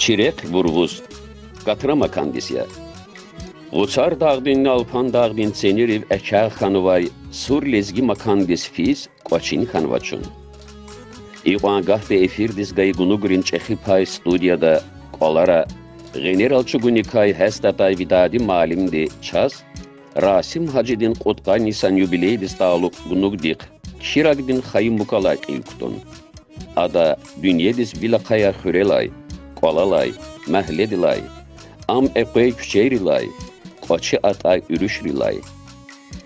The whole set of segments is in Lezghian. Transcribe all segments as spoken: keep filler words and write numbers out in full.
Чи рехъ Вурвуз катра макандиз я. Вуцар дагъдинни Алпан дагъдин ценерив экъян хьанвай сур лезги макандиз физ кӀвачин хьанва чун. Икьван гагьда эфирдиз гайи гунугрин чӀехи пай студияда кӀвалара гъенерал чӀугуникай гьест атай Видади муаллимди чаз Расим Гьажидин кьудкъанни йисан юбилейдиз талукь гунугдихъ Кирагдин хайи мукалай кьил кутун. Ада дуьньядиз вил ахъаяр хуьрелай, кӀвалалай, магьледилай, ам экъвей куьчейрилай, кӀвачи атӀай уьруьшрилай.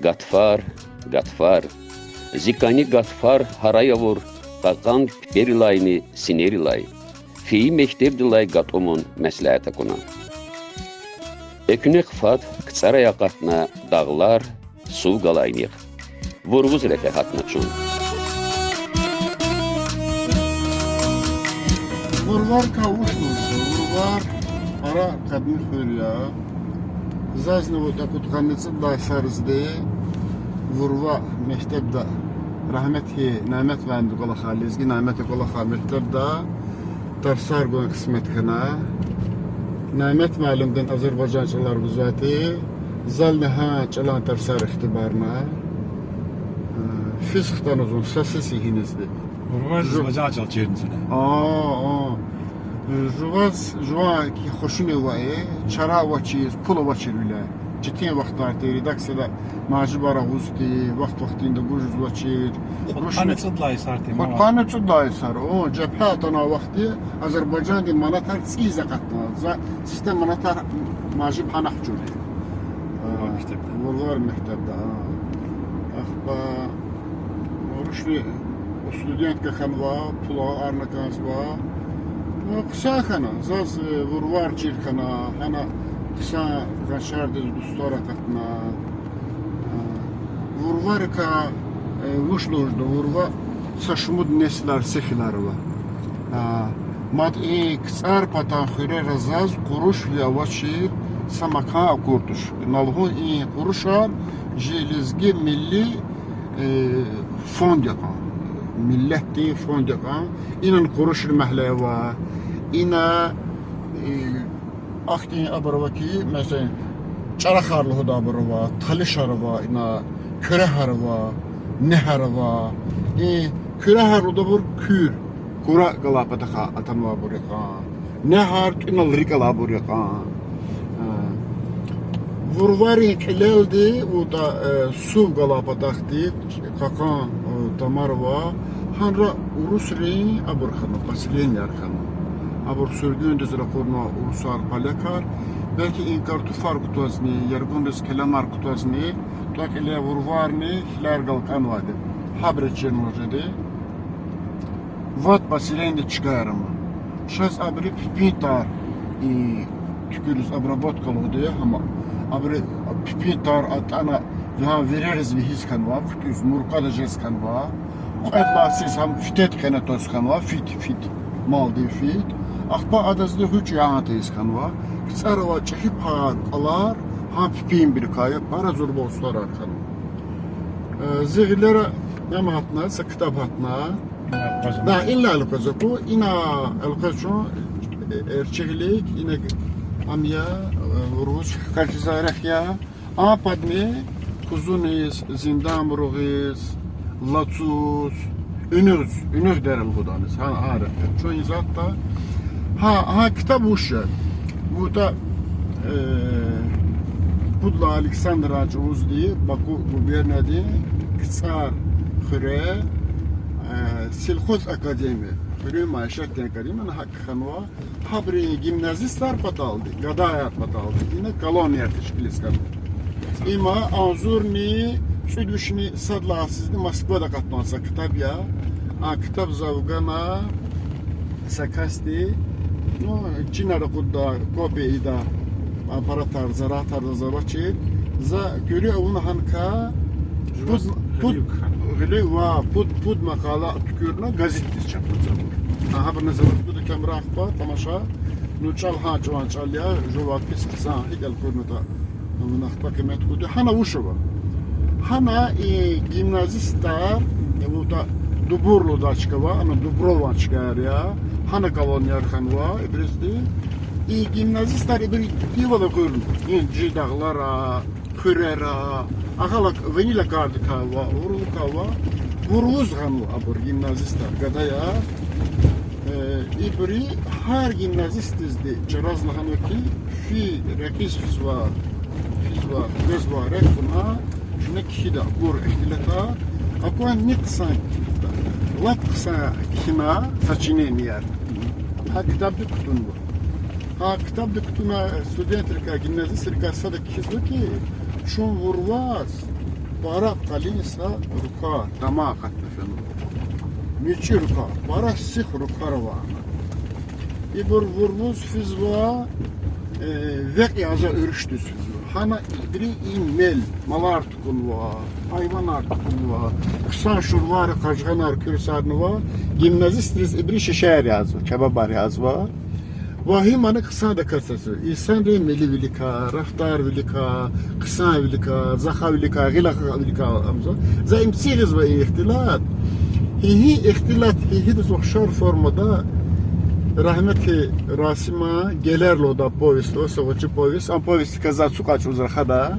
Гатфар, гатфар, зи кӀани гатфар гьарай авур кьакьан пипӀерилайни синерилай, фейи мектебдилай гатӀумун меслят акуна. Экуьнахъ фад КцӀарай акъатна дагълар, сув галайнихъ. Вурвуз рекье гьатна чун. Вурварикай вуч лугьуда? Вурвар пара къадим хуьр я. Зазни вуч кьудкъанни цӀуд лагьай йисаризди Вурва мектебда, рагьмет хьайи Няметдин кӀвалахай, лезги Няметдин кӀвалахай мектебда тарсар гун кьисмет хьана. Няметдин муаллимди азербайжан чӀалар гузвайди, зални гьа чӀалан тарсар ихтибарна. Физ хтана зун са сес ийизвайди. Вурваз азербайжан чӀал чирна зун. А, а. Жуваз, жуван хушуни авай, чара авачиз, пул авачирвиляй. Четин вахтар тир, редакцияда мажибар агъуз тир, вахт-вахтунда гуз жезвачир. КьудкъанницӀуд лагьай йисар тир. КьудкъанницӀуд лагьай йисар. О, жабгьа атанвай вахтунда Азербайжандин манатар цӀийиз акъатна. За сифте манатар мажиб гьана хчуна. Вурвар мектебда, а. Ахпа рушни студентка хьанва, пуларна кӀанзава. Ну, хъсан хьана, заз, э, Вурвар чир хьана, гьана хъсан къаншардиз дустар акъатна. А, Вурварикай, э, вуч лугьуда, Вурва са шумуд несилар сефиларва. А, мад и КцӀар патан хуьрера заз къурушви авачир са макан акур туш. Ина лугьун и къурушар жи лезги милли, э, фонд я кьван. Миллетдин фонд я кьван. Инан къурушрин магьле ава. Ина, э, ахьтин абур ава хьи, месела, чӀарахар лугьудай абур ава, талишар ава, ина куьрегьар ава, негьар ава. И куьрегьар лугьудайбур куьр, кура галай патахъай атанвайбур я кьван. Негьар тӀуьнал рикӀ алайбур я кьван. Вурварин кьилелди вуч ятӀа, э, сув галай патахъди кьакьан, э, тамар ава, гьанра урусрин абур хьана, поселенияяр хьана. Абур суьргуьндиз ракъурнавай урусар, полякар, белки и картуфар кутазни, яргундиз келемар кутазни, тӀвакьиле Вурварни хилер галкӀанвайди. Гьабуруз чирна жеди. Вад поселениедиз чкаяр ама. Чаз абуру пипӀин тар, и, туькӀуьриз обработка лугьуда гьама. Абуру пипӀин тар атӀана, гьа вирериз вегьиз хьанва, кутӀуьз, муркӀада жез хьанва. Кьвед лагьай йисуз гьам фитед къене тваз хьанва, фит, фит, малдин фит. Ахпа адазни гъвечӀи яна тийиз хьанва. КцӀара авай чӀехи пар, кӀвалер, гьам пипӀинбурукай я, пара зурба устӀарар хьанва. Э, зи гъилера ам гьатна, са ктаб гьатна. Да, инлай элкъвез аку, ина элкъвез чун, э, эрчӀи гъилик, ина ам я, э, Вурвуз хкажзавай рехъ я. А падни Кузуниз, Зиндан Муругъиз, Лацуз, Уьнуьгъ, Уьнуьгъ дерел гуданиз, гьа, гьа рехъ я. Чун и затӀда, гьа, гьа ктаб вуч я? Вуч ятӀа, э, пуд лагьай Александран чӀавузди Баку губерниядин КцӀар хуьре, э, сельхоз академия, хуьруьн майишатдин академия, гьакӀ хьанва. Гьабурун гимназистар паталди, гадаяр паталди ина колонияяр тешкилиз хьана. Има агъзурни кӀуьд вишни сад лагьай йисуз Москвада акъатнавай са ктаб я. А ктаб зав гана са касди, ну, чинара акъудда, копия ийида, аппаратар, заратар заз авачир. За куьруь авуна гьанка пуд, пуд, гъилив ва пуд, пуд макъала туькӀуьрна газетдиз чапзава. Гьабурни заз акъуда камера, ахпа тамаша. Ну, чӀал гьа чӀаван чӀал я, жуван пис хъсан, гьикӀ элкъуьрнатӀа, вуна ахпа къимет гуда. Гьана вуч ава? Гьана и гимназистар, вуч ятӀа, Дубур лугьудай чка ава, ана Дуброван чкаяр я. Гьана колонияр хьанва ибурузди. И гимназистар ибуру дивал гъуьрна. Гьи чи дагълара, хуьрера, агъалак винел акардикай ава, вурвукай ава. Вурвуз гъанва абур гимназистар, гадаяр. Э, ибуру гьар гимназистдизди чараз лагьанва хьи, фи рекьиз физва, физва, физва рехъ кьуна, чна кхьида абур ихтилатар, акван ни хъсан, лап хъсан кхьина сочиненияр. Гьа ктабда кутунва. Гьа ктабда кутуна студентрикай, гимназистрикай сада кхьизва хьи, чун вурваз пара къалин са руквар, тамар акъатна фенва. МичӀи руквар, пара сих руквар ава ана. Ибур вурвуз физва, э, векь яза уьруьшдиз физва. Гьана ибуру и мел, малар тукӀунва, гьайванар тукӀунва, хъсан шурвайра къажгъанар куьрсарнава, гимназистриз ибуру шешеяр язва, кебабар язва. Ва гьим ана хъсандаказ сазва. Инсанрин мили виликай, рафтар виликай, хъсан виликай, заха виликай, гъил ахъа виликай амза. За им цигъизва и ихтилат. Гьи-гьи ихтилат, гьи-гьидаз ухшар формада рагьметлу Расиман Гелер лугьудай повесть ава, са гъвечӀи повесть. Ам повестдикай заз цукьай чӀавуз рахада.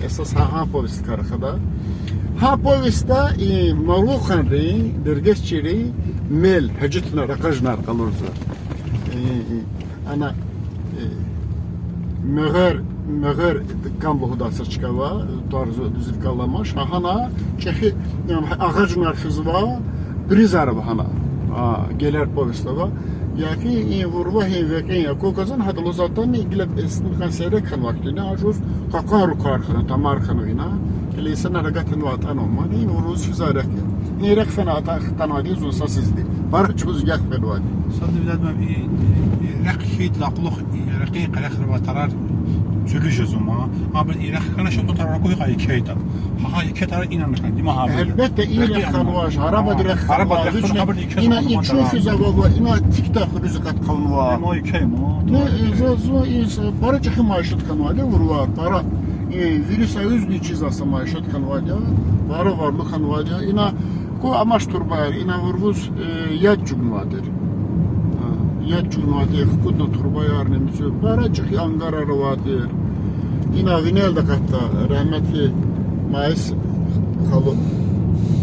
Эсас гьа, гьа повестдикай рахада. Гьа повестда и марлуканрин, дергесчийрин мел, гьуьжетар, къажгъанар къалурзава. Э, э, ана, э, Мегъер, Мегъер кам лугьудай са чка ава, тарзу дуьзрикай аламач, гьа гьана чӀехи, яни, агъажунар физва, призар ава гьана. А, Гелер повестда ава. ЯхӀ и вурва гьи векьин я, кваз кӀанзава, гьада лугьузватӀани, гила эсни кьван сере хьанвай хьтин, а жуз кьакьан руквар хьана, тамар хьана ина. Гила инсанар агатнава атӀанва ман, и вурвуз физва рехъ я. И рехъ фена атӀа хтанвайди зун сасизди. Пара чӀавуз яхъ фенвайди. Сад вилядмам и, и рехъ хьайидалай кьулухъ, и рехъин къерех авай тарар цуьлуь жезва ман. Абур и рехъ хьана шумуд тарар акуй кьван икейтӀа. Гьа, гьа икей тарар инал хьана, дима гьа. Гьелбетда, и рехъ хьанвач, арабад рехъ хьанвач. Арабад рехъ хьанвач, абур икей. Ина и чун физва, ина тикдай хуьруьз акъат хъувунва. Ма икей ма. Ну, и за, за, и за, пара чӀехи майишат хьанвайди вурвар, пара. И вири союзный чизвай са майишат хьанвайди я, пара варлу хьанвайди я. Ина ку амач турбаяр, ина вурвуз, э, яд чӀугунвай тир. А, яд чӀугунвай тир, хкудна турбаярни мицур, пара чӀехи ангарар авай тир. Ина винелди акъатда рагьметлу Майис халу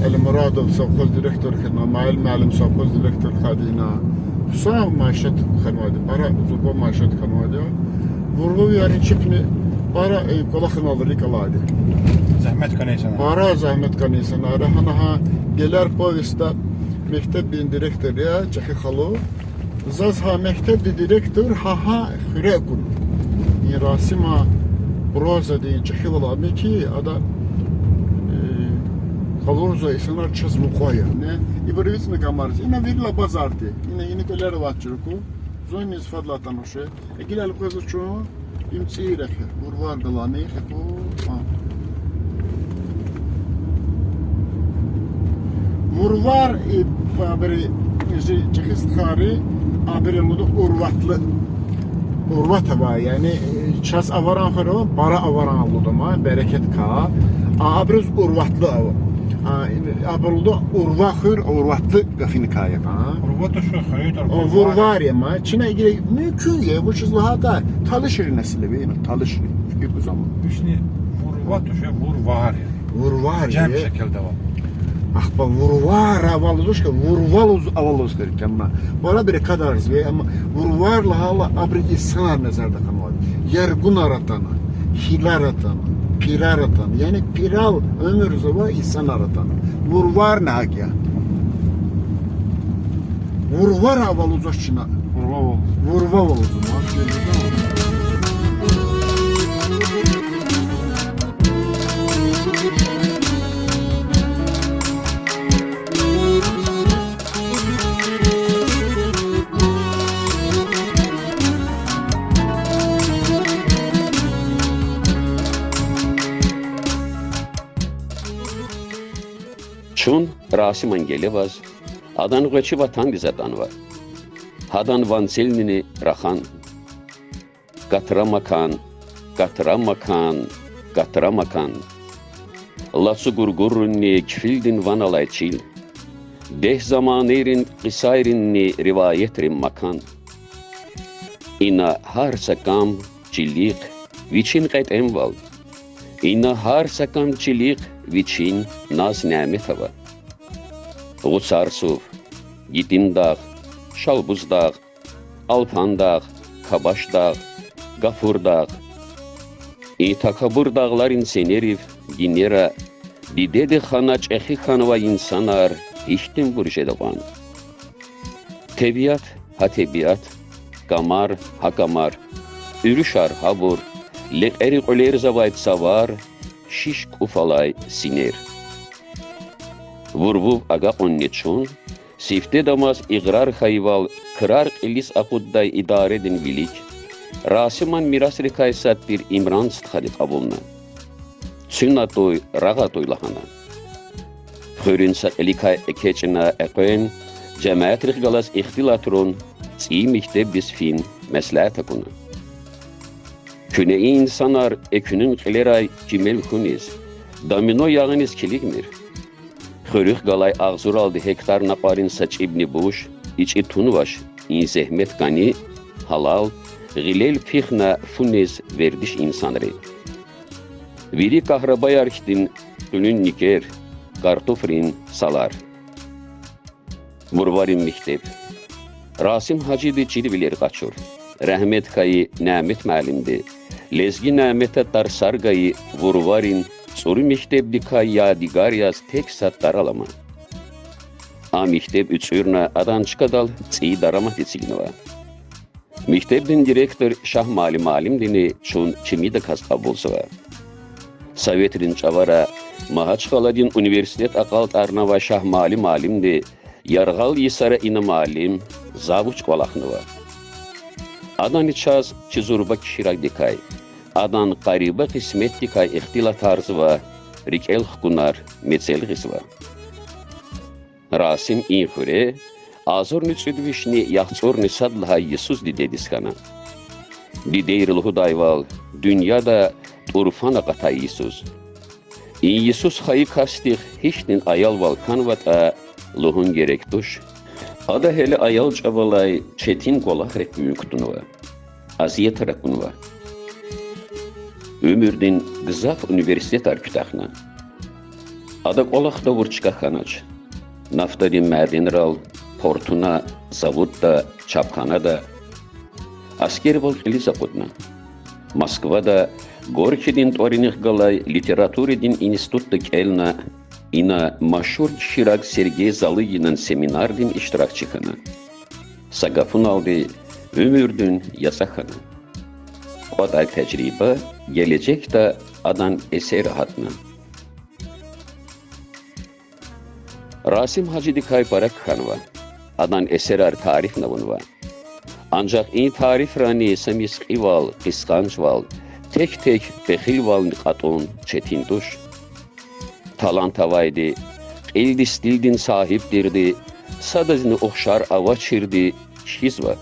Эльмурадов совхоз директор хьана, Маил муаллим совхоз директор хьайиди ина. Хъсан майишат хьанвайди, пара зурба майишат хьанвайди. Вурвавияр чпини пара, э, кӀвалахунал рикӀ алайди. Зегьмет кӀанин инсанар. Пара зегьмет кӀанин инсанар. Гьана гьа Гелер повестда мектебдин директор я, чӀехи халу. Заз гьа мектебдин директор гьа, гьа хуьре акуна. И Расима прозадин чӀехивал ама хьи, ада, э, къалурзавай инсанар чаз мукьва я. Не, ибур вицӀна кӀамариз. Ина вирила базарди. Ина, ина кӀвалер авачир аку. Зунни фадлай атӀана вуше. Гила элкъвезва чун, им цӀийи рехъ я, вурвар галайни хику, а. Вурвар, и, абуру, жи чӀехи стхайри, абуру лугьуда урватлу. Урват авай, яни, э, чаз аваран хуьр ава, пара аваран лугьуда ма, берекет кай. А абуруз урватлу ава. А, абуру лугьуда урва хуьр, урватлу гафуникай я, а. Урва туш хуьр, а, вурвар. Вурвар я ма, чна гила муькуь я, вучиз лагьайтӀа талишрин несил я, ина талишрин, фикир гуз ама. Вишни вурва туш, вурвар я. Вурвар я. Жем шикилда ава. Ахпа вурвар ава лугьуз хьи, вурва лугьуз ава лугьуз хьи, кемна. Пара берекатарзава, амма вурвар лагьайла абуру инсанар назарда хьанвайди. Яргунар атана, хилар атана, пирар атана. Яни пирал уьмуьрзава, инсанар атана. Вурварни гьакӀ я. Вурвар ава лугьузвач чна. Вурва ава. Вурва ава лугьузва. Чун Расиман геле аваз, адан гъвечӀи ватандиз атанва. Гьадан ванцелни рахан. Катра макан, катра макан, катра макан. Лацу гургурунни кфилдин ван алай чил. Дегь заманайрин кьисайринни риваятри макан. Ина гьар са кам, чилихъ вичин кьетӀенвал. Ина гьар са кам, чилихъ вичин наз-нямет ава. Гъуцарсув, Гитиндагъ, Шалбуздагъ, Алпандагъ, Кабашдагъ, Гафурдагъ. И такабур дагъларин сенерив генера дидеди хана чӀехи хьанвай инсанар гьихьтинбур жеда кьван? Тебиат, гьа тебиат, камар, гьа камар, уьруьшар, гьабур, лекьери кьуьлерзавай цавар, шиш кӀуф алай синер. Вур-вув агакьунни чун, сифте дамаз игърар хьайивал, крар кьилиз акъуддай идаредин вилик, Расиман мирасрикай сад тир Имран стхади кьабулна. Цуьн атӀуй, рагъ атӀуй лагьана. Хуьруьн са кьиликай экечӀна экъвен, жемятрихъ галаз ихтилатрун, цӀийи мектебдиз фин меслят акуна. Куьне и инсанар экуьнин кьилерай кимел хьуниз, домино ягъиниз килигмир. Хуьруьхъ галай агъзуралди гектар накьварин са чӀибни буш, ичӀи тунвач и зегьмет кӀани, гьалал, гъилел пихна фу нез вердиш инсанри. Вири кагьрабаяр хьтин къуьлуьн никер, картуфрин салар. Вурварин мектеб. Расим гьажиди чирвилер къачур. Рагьмет хьайи Нямет муаллимди, лезги Няметда тарсар гайи Вурварин цӀуру мектебдикай ядигар яз тек са тар алама. А мектеб уьцӀуьрна адан чкадал цӀийи дарамат эцигнава. Мектебдин директор Шагьмали муаллимдини чун чимидаказ кьабулзава. Советрин чӀавара Магьачкъаладин университет акьалтӀарнавай Шагьмали муаллимди яргъал йисара ина муаллим, завуч кӀвалахнава. Адани чаз чи зурба кхьирагдикай, адан къариба кьисметдикай ихтилатарзава, рикӀел хкунар мецел гъизва. Расим и хуьре агъзурни кӀуьд вишни яхцӀурни сад лагьай йисуз дидедиз хьана. Дидейри лугьудайвал, дуьньяда тӀурфан акъатай йисуз. И йисуз хайи касдихъ гьихьтин аялвал хьанватӀа лугьун герек туш. Ада гьеле аял чӀавалай четин кӀвалахрихъ гуьн кутунва, азиятар акунва. Уьмуьрдин гзаф университетар куьтягьна. Ада кӀвалах тавур чка хьанач: нафтадин мяденрал, портуна, заводда, чапханада. Аскервал кьилиз акъудна. Москвада Горькийдин тӀварунихъ галай литературадин институтда кӀелна, ина машгьур кхьираг Сергей Залыгинан семинардин иштиракчи хьана. Са гафуналди, уьмуьрдин яцӀа хьана. КӀватӀай тежриба гележегда адан эсер гьатна. Расим гьажидикай пара кхьенва, адан эсерар тарифна авунва. Анжах и тарифрани са мискьивал, къискъанчвал, тек-тек пехилвални кьатӀун четин туш. Талант авайди, кьилди стилдин сагьиб тирди, садазни ухшар авачирди кхьизва.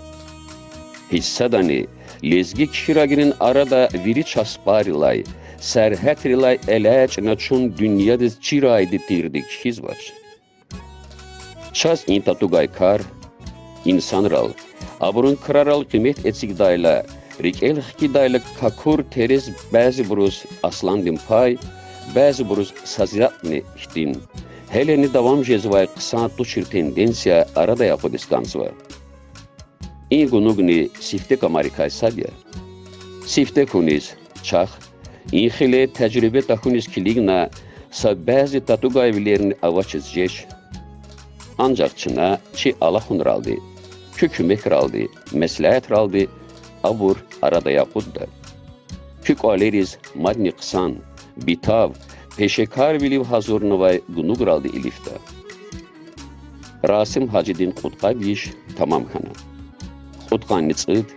Гьич садани лезги кхьирагрин арада вири часпаррилай, сергьятрилай элячӀна чун дуьньядиз чирайди тирди кхьизвач. Чаз и татугай кар, инсанрал, абурун крарал къимет эцигдайла, рикӀел хкидайла, какур терез бязибуруз асландин пай, бязибуруз са затӀни хьтин, гьелени давам жезвай хъсан тушир тенденция арадай акъудиз кӀанзава. И гунугни сифте камарикай сад я. Сифте хьуниз, чахъ, и хиле тежриба тахьуниз килигна са бязи татугайвилерни авачиз жеч. Анжах чна чи алахъунралди, куь куьмекралди, месляетралди абур арадай акъудда. Куь кӀвалериз мадни хъсан, битав, пешекарвилив гьазурнавай гунугралди илифда. Расим гьажидин кьудкъад йис тамам хьана. Кьудкъанни цӀуд,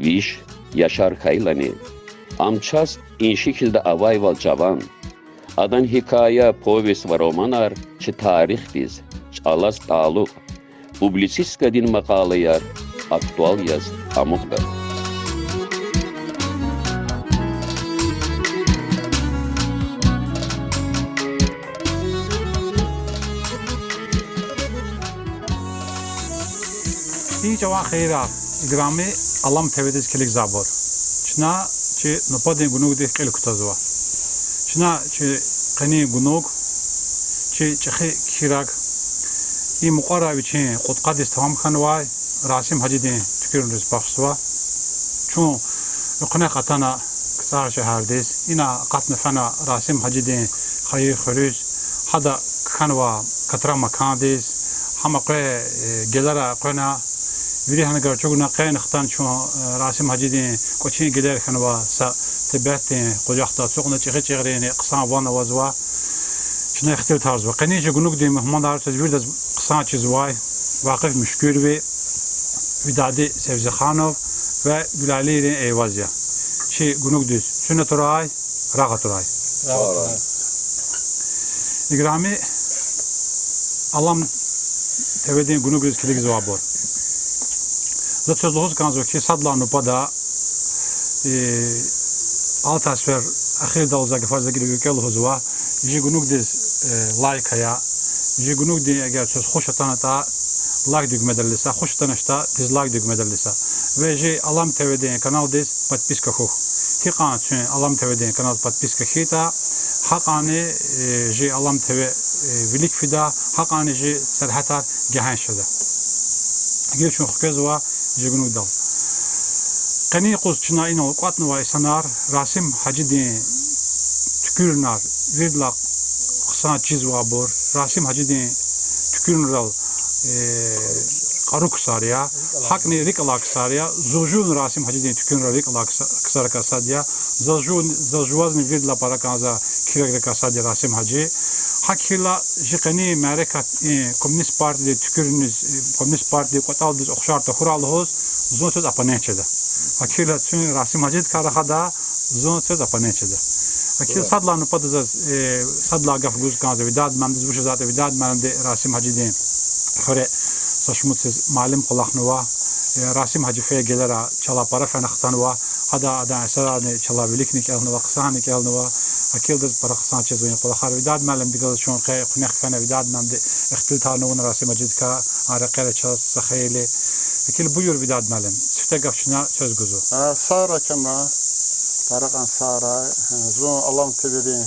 виш, яшар хьайилани, ам чаз и шикилда авайвал жаван, адан гьикая, повесть ва романар чи тарихдиз, чӀалаз талукь, публицистикадин макъалаяр актуал яз амукьда. И чӀаван хийирар, играми Алам ТВ-диз килигзавайбур. Чна чи нубатдин гунугдихъ кьил кутазва. Чна чи къенин гунуг, чи чӀехи кхьираг, и мукьвара вичин кьудкъадиз тамам хьанвай Расим Гьажидин туькӀуьрунриз бахшзава. Чун экуьнахъ атана КцӀар шегьердиз. Ина акъатна фена Расим Гьажидин хайи хуьруьз, гьада кхьенвай катра-макандиз, гьам къе, э, гелера къвена. Вири гьана гар чӀугуна къени хтана чун, э, Расим Гьажидин кӀвачин гелер хьанвай са тебятдин къужахда ацукьна чӀехи чӀегърини хъсан ван авазва. Чна ихтилатарзава. Къенин чи гунугдин мугьманар чаз виридаз хъсан чизвай Вакъиф Муьшкуьрви, Видади Севзиханов ва Гуьлалийрин Эйваз я. Чи гунугдиз куьн атурай, рагъ атурай. Играми Алам ТВ-дин гунугриз килигзавайбур. За квез лугьуз кӀанзава хьи, сад лагьай нубатда, э, алатай сефер эхирдал за гафар за гила виликге лугьузва, жи гунугдиз, э, лайк ая, жи гунугдин эгер квез хуш атанатӀа, лайк дуьгмедал илиса, хуш атаначтӀа, дизлайк дуьгмедал илиса. Ва жи Алам ТВ-дин каналдиз подписка хьухь. Гьикьван куьн Алам ТВ-дин каналдиз подписка хьайитӀа, гьакьванни, э, жи Алам ТВ, э, вилик фида, гьакьванни жи сергьятар гегьенш жеда. Гила чун хквезва жи гунугдал. Къенин юкъуз чна инал кӀватӀнавай инсанар, Расим Гьажидин туькӀуьрунар виридалай хъсан чизвайбур, Расим Гьажидин туькӀуьрунрал, э, кьару ксар я, гьакӀни рикӀ алай ксар я, зун жув Расим Гьажидин туькӀуьрунрал рикӀ алай кса-, ксарикай сад я, заз жув-, заз жувазни виридалай пара кӀанзавай кхьирагрикай сад я Расим Гьажи. ГьакӀ хьайила жи къенин мярекат, э, коммунист партиядин туькӀуьрунриз, э, коммунист партиядин кӀватӀалдиз ухшар тахьурай лугьуз, зун квез оппонент жеда. ГьакӀ хьайила куьн Расим Гьажидикай рахада, зун квез оппонент жеда. ГьакӀ хьайила сад лагьай нубатда заз, э, сад лагьай гаф гуз кӀанзава Видад муаллимдиз, вучиз лагьайтӀа Видад муаллимди Расим Гьажидин хуьре са шумуд йисуз муаллим кӀвалахнава. Э, Расим Гьажи фейи гелера чалай пара фена хтанва. Гьада адан эсерарни чалай виликни кӀелнава, хъсанни кӀелнава. ГьакӀ хьайила адаз пара хъсан чизва и кӀвалахар. Видад муаллимдихъ галаз чун къе экуьнахъ фена, Видад муаллимди ихтилатарнава Расим Гьажидикай, а рекьера чаз са хейлин. ГьакӀ хьайила буюр, Видад муаллим, сифте гаф чна квез гузва. А, сагърай куьн, пара кьван сагърай. Зун Алам ТВ-дин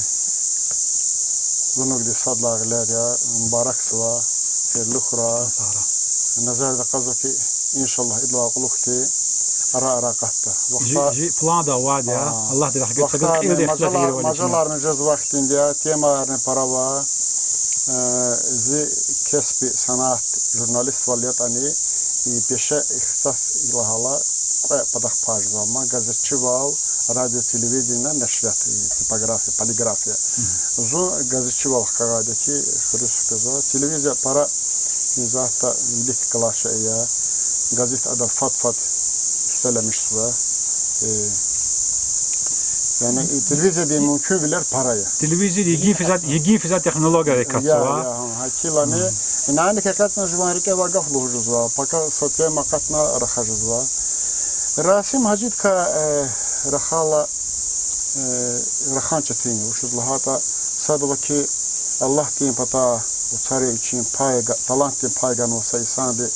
гунугдиз сад лагьай гъилер я, мубаракзава, хийирлу хьурай. Назарда кьазва хьи, иншаллагь, идалай кьулухъди ара-ара акъатда. Жи, жи планда авайди я, Аллагьди рехъ гайитӀа, кьилди ихтилат ийирвал мажаларни жезва хьтинди я, темаярни пара ава. Э, зи кеспи, санат, журналиствал ятӀани, и пеше, ихтисас лагьайла, кьве патахъ пай жезва ман: газетчивал, радио, телевидение, нешрият, и типография, полиграфия. Зун газетчивал хкагъайди я хьи, хуьруьз хквезва. Телевизия пара и затӀда вилик галай шей я. Газет ада фад-фад уьстелмишзава. Э, яни и телевизиядин мумкинвилер пара я. Телевизия йигин физвай, йигин физвай технологиярикай я, катзава. Я, гьа, гьакӀ хьайилани, инани экъечӀна жуван рикӀе авай гаф лугьуз жезва, пака са тема акъатна рахаз жезва. Расим Гьажидикай, э, рахайла, э, рахан четин я, вучиз лагьайтӀа сад ава хьи, Аллагьдин патай вацӀари вичин пай га-, талантдин пай ганвай са инсанди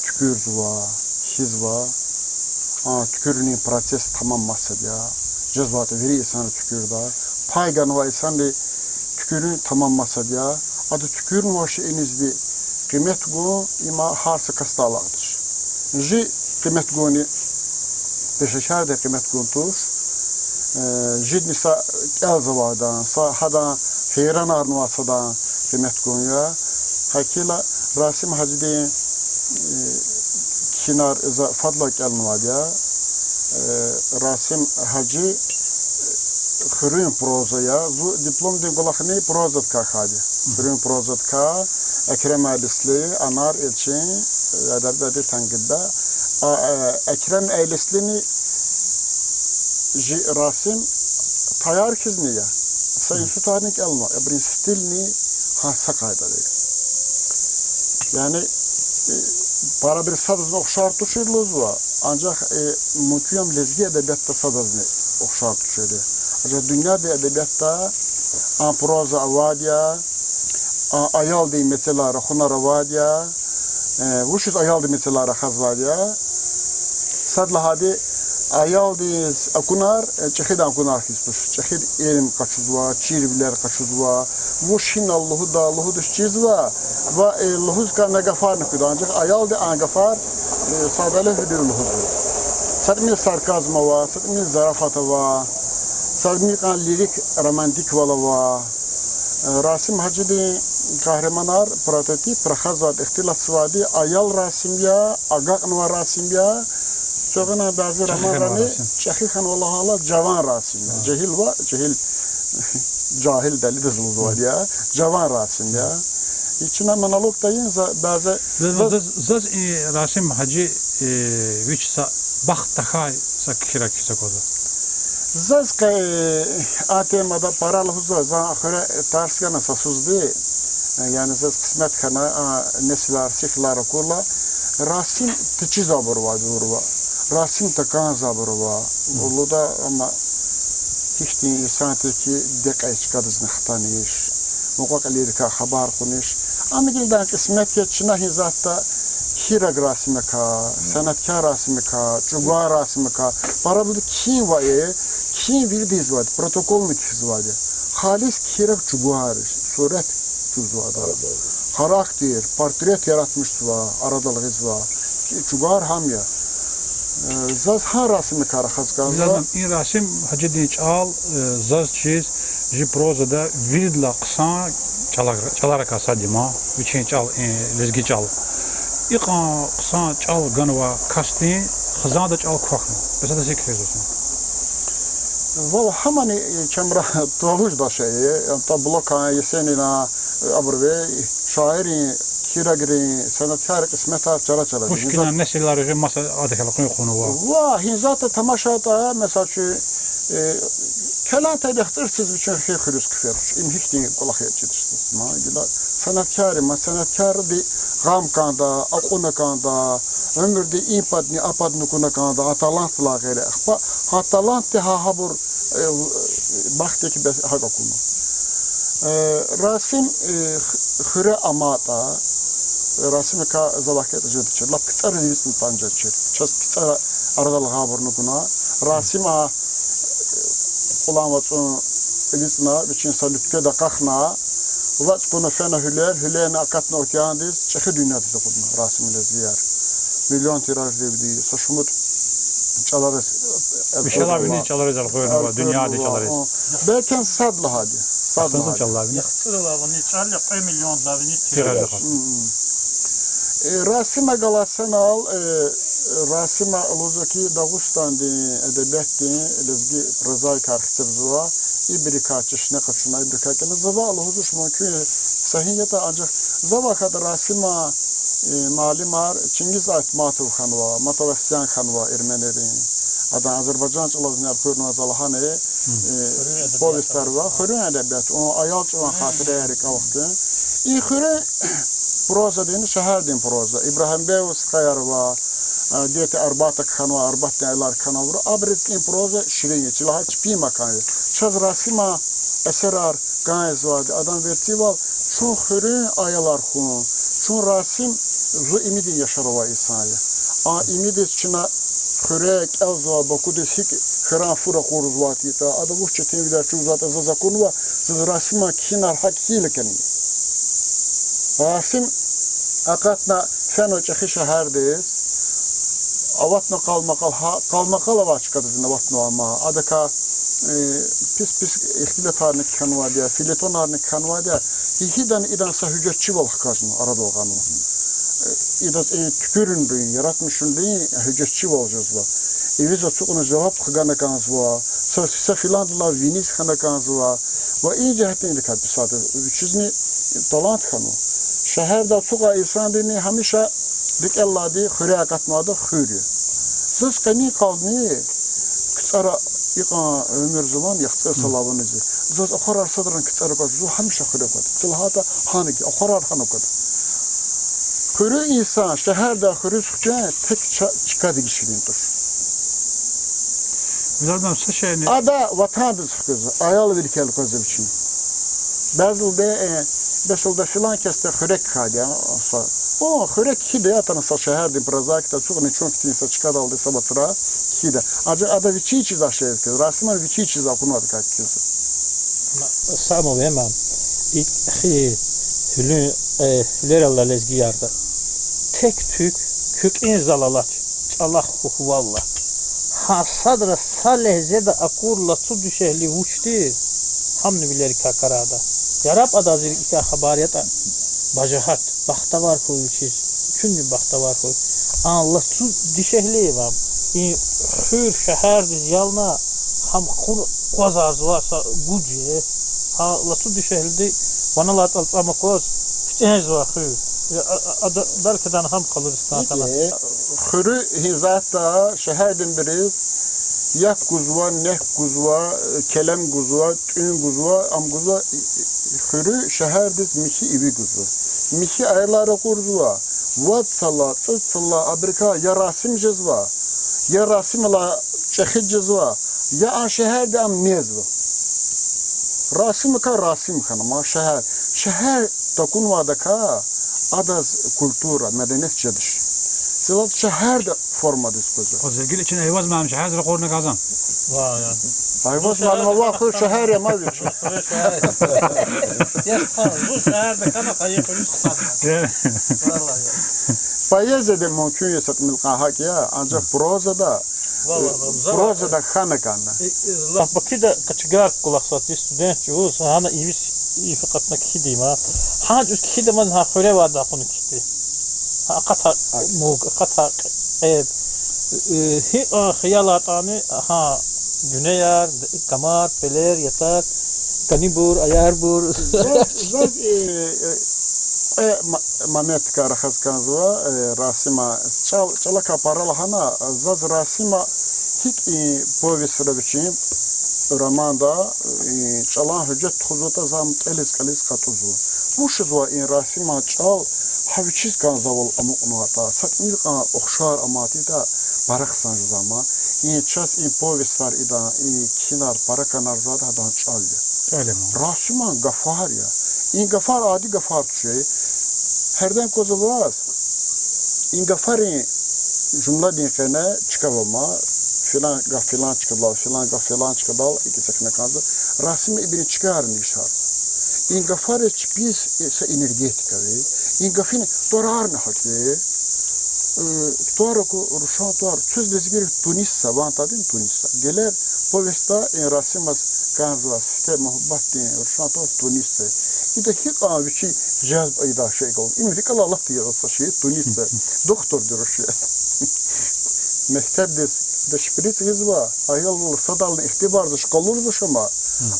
туькӀуьрзава, хьизва, а туькӀуьрунин процесс тамам масад я, жезвайтӀа вири инсанри туькӀуьрда. Пай ганвай инсанди туькӀуьрун тамам масад я. Ада туькӀуьрнавай шейинизни къимет гун, им гьар са касдал алакьдач. Жи къимет гунни пешекарди къимет гун туш, э, жидани са кӀелзавайдан, са гьадан гьейранарнавай садан къимет гун я. ГьакӀ хьайила Расим Гьажидин, э, кхьинар за фадлай кӀелнавайди я. Э, Расим Гьажи хуьруьн проза я. Зун дипломдин кӀвалахни прозадикай хьайиди я. Хуьруьн прозадикай Экрем Элисли, Анар Элчин, Эдеб-, Эдеб тангида. А, э, Экрем Элислини жи Расим таяр хьизни я. Са институтарни кӀелнава, абурун стильни гьа са къайдада я. Яни, э, парабуруз садазни ухшар тушир лугьузва, анжах, э, мумкин я лезги эдебиятда садазни ухшар тушир я. Анжах дуьньядин эдебиятда а проза авайди я, а аялдин мецелай рахунар авайди я, Э, вучиз аялди мецелай рахазвайди я? Сад лагьайди, аялдиз акунар, э, чӀехидан акунар хьиз туш. ЧӀехиди илим къачузва, чирвилер къачузва, вуч гьинал лугьуда, лугьудиз чизва, ва, э, лугьуз кӀанзавай гафарни куьда, анжах аялди а гафар, э, садале гьуьлуьв лугьузва. Са тӀимил сарказм ава, са тӀимил зарафат ава, са тӀимил кьван лирик, романтиквал ава. Расим Гьажидин Къагьриманар, прототип, рахазвайди, ихтилатзавайди аял Расим я, агакьнавай Расим я, цугъана бязи романрани чӀехи хьанва лагьайла, жаван Расим я. Жегьил ва жегьил, жагьил далидаз лугьузвайди я, жаван Расим я. И чна монологда ийин за бязи... Заз, заз и Расим Гьажи, э, вич са бахт тахьай са кхьирак хьиз аквазва. Заз къе, э, а темада пара лугьузва, за хуьре тарс гана са сусди, э, яни заз къисмет хьана, а, несилар, сихилар акурла, Расим течиз абур авайди авурва, Расим такӀанзавайбур ава, лугьуда, амма гьихьтин инсан тир хьи, декьей чкадизни хтаниш, мукьва-кьилийрикай хабар кьуниш. Ам гилдан къисмет я чна гьи затӀда, кхьираг Расимакай, сеняткар Расимакай, чӀугвар Расимакай, парабуруз кхьин ва, э, кхьин виридаз ийизвайди, протоколни кхьизвайди. Халис кхьираг чӀугвар, сурет чузвайди. Характер, портрет яратмишзава, арадал гъизва. Чӏугвар гьам я. Э, заз гьа Расимакай рахаз кӏанзава. Заз и Расим Гьажидин чӏал, э, заз чиз, жи прозада виридалай хъсан чӏалар-, чӏаларикай сад я ман, вичин чӏал, э, лезги чӏал. Икьван хъсан чӏал ганвай касдин хизанда чӏал квахьна. Бес адаз гьикӏ хъийизва? Валлагь, гьамани чамра твалужда шей, ятӏа Блокан, Есенинан, абурувай, шаиррин, кхьирагрин, сеняткаррин кьисметар чара-чара. Пушкинан несилар уже маса адахъ элкъуьн кьунва. Ва гьа затӏа тамашайтӏа, месела, чун, э, Келантай яхцӏур циз вичин хуьр хуьруьз хъфер туш. Им гьихьтин кӏвалах я чидачиз ман. Гила сеняткар я, ма сеняткарди гъам кӏанда, акьуна кӏанда, уьмуьрди и падни, а падни акуна кӏанда, а талантдилай гъейри. Ахпа гьа талантди гьа гьабур, э, бахтдик бес гьакӏ акуна. Э, Расим, э, х-, хуьре аматӏа, Расимакай за вахкетӏа жедачир. Лап КцӀара эвичӏна тӏанжедачир. Чаз КцӀара арадал гъайибурни акуна. Расим а, э, Кьулан вацӏун эвичӏна, вичин са луьткведа акьахна, вацӏ кьуна фена гьуьлер, гьуьлерни акатна океандиз, чӏехи дуьньядиз акъудна Расим лезгияр. Миллион тираждивди, са шумуд чӏалариз, э, вишелай виниз чӏалариз элкъуьрнава, дуьньядин чӏалариз. О, белки сад лагьайди, сад лагьайди. Яхцӏурла вини чӏал я, кьве миллиондилай вини тираж. Тираж. Мм. Э, Расима галаз санал, э, Расима лугьузва хьи, Дагъустандин эдебиятдин лезги прозаикар хцебзава, ибурукай чешне къачуна, ибурукай кӏанзава лугьузвач, мумкин, са гьи ятӏа, анжах за вахтунда Расиман, э, муаллимар Чингиз Айтматов хьанва, Матавасян хьанва эрменийрин. Адан азербайжан чӏалазни элкъуьрнава за лагьана, э, повестар ва хуьруьн эдебият, ун аял чӏаван хатираяр рикӏел хкун. И хуьруьн прозадин, шегьердин проза. Ибрагьим Беглу стхаяр ва, э, Дети Арбата кхьенва, Арбатдин аялар кхьенва, абуруз и проза ширин я, чи лагьай чпин макан я. Чаз Расиман эсерар кӏанзавайди, адан верцӏивал, чун хуьруьн аялар хьун, чун Расим зун имидин яшар авай инсан я. А имидиз чна хуьре кӏелзавай Бакудиз гьикӏ хуьряй фу ракъурзавайди ятӏа, ада вуч четинвилер чузватӏа заз акунва, заз Расиман кхьинар гьакӏ хьайила кӏани. Расим акъатна фена чӏехи шегьердиз, аватна къалмакъал, гьа къалмакъал авай чкадизни аватнава ман. Адакай, э, пис-пис ихтилатарни кхьенвайди я, фельетонарни кхьенвайди я. Гьи-, гьидан-идан са гьуьжетчивал хкажна, арадал гъанва. Э, идаз и туькӏуьрунрин, яратмишунрин гьуьжетчивал жезва. Ивиз ацукьна жаваб хгана кӏанзава, са, са филандилай виниз хьана кӏанзава. Ва и жигьетдикай писатель, вичизни талант хьанва. Шегьерда ацукьай инсандини гьамиша рикӏел алайди хуьре акъатнавайди хуьр я. Заз къенин къални КцӀара икьван уьмуьрзаман яхцӀур йисалай вуниз. Заз ахварар садрани КцӀара кваз, зун гьамиша хуьре квада. Вучиз лагьайтӀа гьаник ахварар гьана квада. Хуьруьн инсан шегьердай хуьруьз хкун тек ча-, чкадик ширин туш. Ада ватандиз хквезва, аялвиликай элкъвезва вичи. Бязлугьуз, э, бес лугьуда, филан касди хуьре кхьейди я, са О, хуьре кхьида, атана са шегьердин прозаикда, ацукьна чун хьтин са чкадалди са вацра кхьида. Анжах ада вичи чиза шеяз кхьиз, Расиман вичи чиза акунвайди кхьиз. Са мугьим ам. И хи-, гьуьлуьн, э, гьуьлерал лезгиярда. Тек-туьк, куь кьин зал алач, чӀалахъ хьухь валлагь. Гьа садра са легьзеда акур лацу дишегьли вуч тир, гьамни вилерикай карада. Яраб адаз икӀ хабар ятӀа, бажагьат, бахтавар хьуй вичиз, куьнни бахтавар хьуй. А лацу дишегьли ва и хуьр шегьердиз ялна, гьам хъун къвазарзава са гуж я. Гьа лацу дишегьлиди ван алай тӀал цӀам акваз, фитӀензава хуьр. Я, а, а, ада, белки, ада гьам къалуриз кӀан хьана. Хуьруь гьи затӀда шегьердинбуруз як гузва, нек гузва, келем гузва, тӀуьн гузва, ам гузва, хуьруь шегьердиз михьи иви гузва. Михьи аялар акъудзава, вад йисалай, цӀуд йисалай абурукай я Расим жезва, я Расималай чӀехи жезва, я а шегьерди ам незва. Расимакай Расим хьана, ма шегьер. Шегьер такунвайдакай адаз культура, меденият жедач. Цилаз шегьерда формадиз къвезва. Къваза гила чна Айваз муаллим шегьердиз ракъурна кӀанзава. Ва я. Айваз муаллим, вахъ шегьер я ма вич. Зун шегьерда кана, хайи хуьруьз хъсан. Валлагь я. Поэзияда мумкин я са тӀимил кьван гьакӀ я, анжах прозада, прозада хьана кӀанда. Бакуда кочегарка кӀвалахзавайди студент чӀавуз, гьана ивиз, ив акъатна кхьиди ма. Гьа чӀавуз кхьида ман гьа хуьре авайди акъуна кхьиди. Гьа акъатай муг, акъатай кьеб. Э, гьикьван хиял атӀани, гьа, гуьнеяр, камар, пелер, ятар, кӀанибур, аярбур. Заз, заз, э, э, э, ма-, моментдикай рахаз кӀанзава, э, Расима чӀал, чӀалакай пара лагьана, заз Расима гьикӀ и повестра вичин романда, э, чӀалан гьуьжет тухузватӀа, за ам кӀелиз-кӀелиз къачузва. Вучзава и Расиман чӀал, гьа вичиз кӀанзавал амукьнаватӀа, са тӀимил кьван ухшар аматайтӀа, пара хъсан жезва ма. И чаз и повестар ийидан, и кхьинар пара кӀанарзавайди гьадан чӀал я. ЧӀал я ма. Расиман гафар я. И гафар ади гафар тушир. Гьерден кваза ваз, и гафарин жумладин къене чка ава ма, филан гаф филан чкадал, филан гаф филан чкадал, икӀ эцигна кӀанзава, Расима ибурун чкайрини ишарзава. И гафариз чпиз са энергетика ава. И гафунин тӀварарни гьакӀ я. Э, тӀвар аку, рушан тӀвар, квез лезгийрив тунис я ван тадин, тунис я. Гелер повестда и Расимаз кӀанзава сифте муьгьуьббатдин рушан тӀвар тунис я. Ида гьикьван вичи жазб ийидай шей гала. Им рикӀелай алатда язава са шиир, тунис я. Духтурди руш я. Мектебдиз ида шприц гъизва, аялрал садални ихтибарзавач, къалурзавач ама.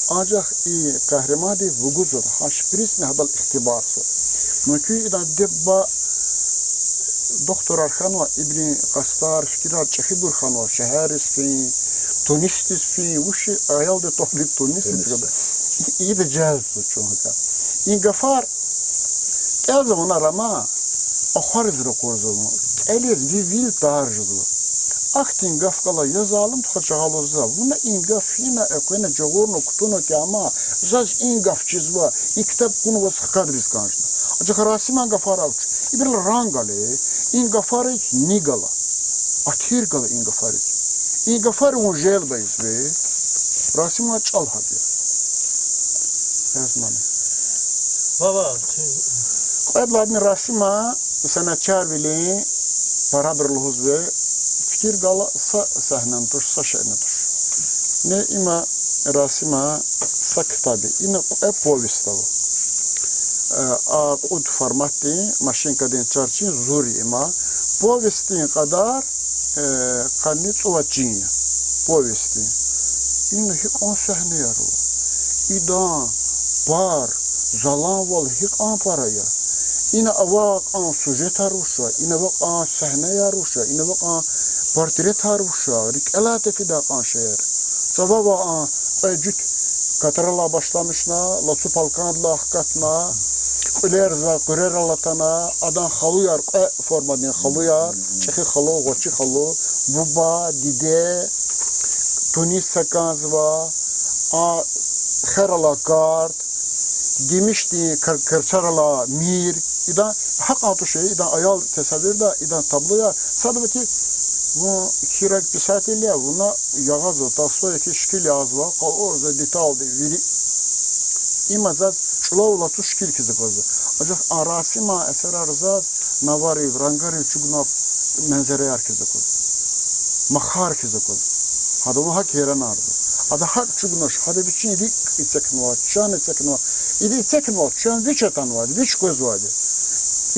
Анжах и къагьриманди вугузва, гьа шприцни гьадал ихтибарзава. Мумкин, идан диде-буба духтурар хьанва, ибурун къастар, фикирар чӀехибур хьанва, шегьерриз фин, тунисдиз фин, вуч я, аялди тӀварни тунис я. Ида жазбзава чун гьакӀа. И гафар кӀелзава вуна роман, ахвариз ракъурзава вун, кӀелиз ви вил тар жезва. Ахьтин гаф гала, я залум тухуз жагъа лугьузва, вуна и гаф гьина экъвена, жагъурна кутуна кӀама, заз и гаф чизва, и ктаб кьуна ваз хкадриз кӀан жеда. Анжах Расиман гафар авач, ибурал ранг ала, и гафариз ни гала, атир гала и гафариз. И гафари вун желб ийизва, Расиман чӀал гьакӀ я. Язмани. Кьвед лагьайдини, Расима сенечарвилин парабуру лугьузва, фикир гала, са сегьнени туш, са шейни туш. Не, има Расима са ктаб я, ина кьве повесть ава. Э, а кьуд форматдин, машинкадин чарчин зур я има. Повестдин кьадар, э, къанни цӀувад чин я повестдин. Ина гьикьван сегьнеяр ава. Идан пар, заланвал гьикьван пара я. Ина авай кьван сюжетар вуч я, ина авай кьван сегьнеяр вуч я, ина авай кьван портретар вуч я, рикӀелай тефидай кьван шейэр. Цававай а кьве жуьт катралай башламишна, лацу палкандилай хкатна, кьуьлерзавай къуьрерал атана, адан халуяр, кьве формадин халуяр, чӀехи халу, гъвечӀи халу, буба, диде, туниса кӀанзава, а хер алай карт, гимишдин кар-, карчар алай мир, Идан гьакьван туш, идан аял тесавирда, идан таблояр. Садбати вун кхьираг писатель я, вуна ягъазва, Толстой хьиз шикил язва, къалурзава детальди вири. Има заз чӀулав лацу шикил хьиз аквазва. Анжах а Расиман эсерар заз наварив, рангарив чӀугуна мензереяр хьиз аквазва. Махар хьиз аквазва. Гьада вун гьакӀ гьейранарзава. Ада гьакӀ чӀугунач, гьада вичин рикӀ эцигнава, чан эцигнава. Ида эцигнава, чан вич атанвайди, вич къвезвайди.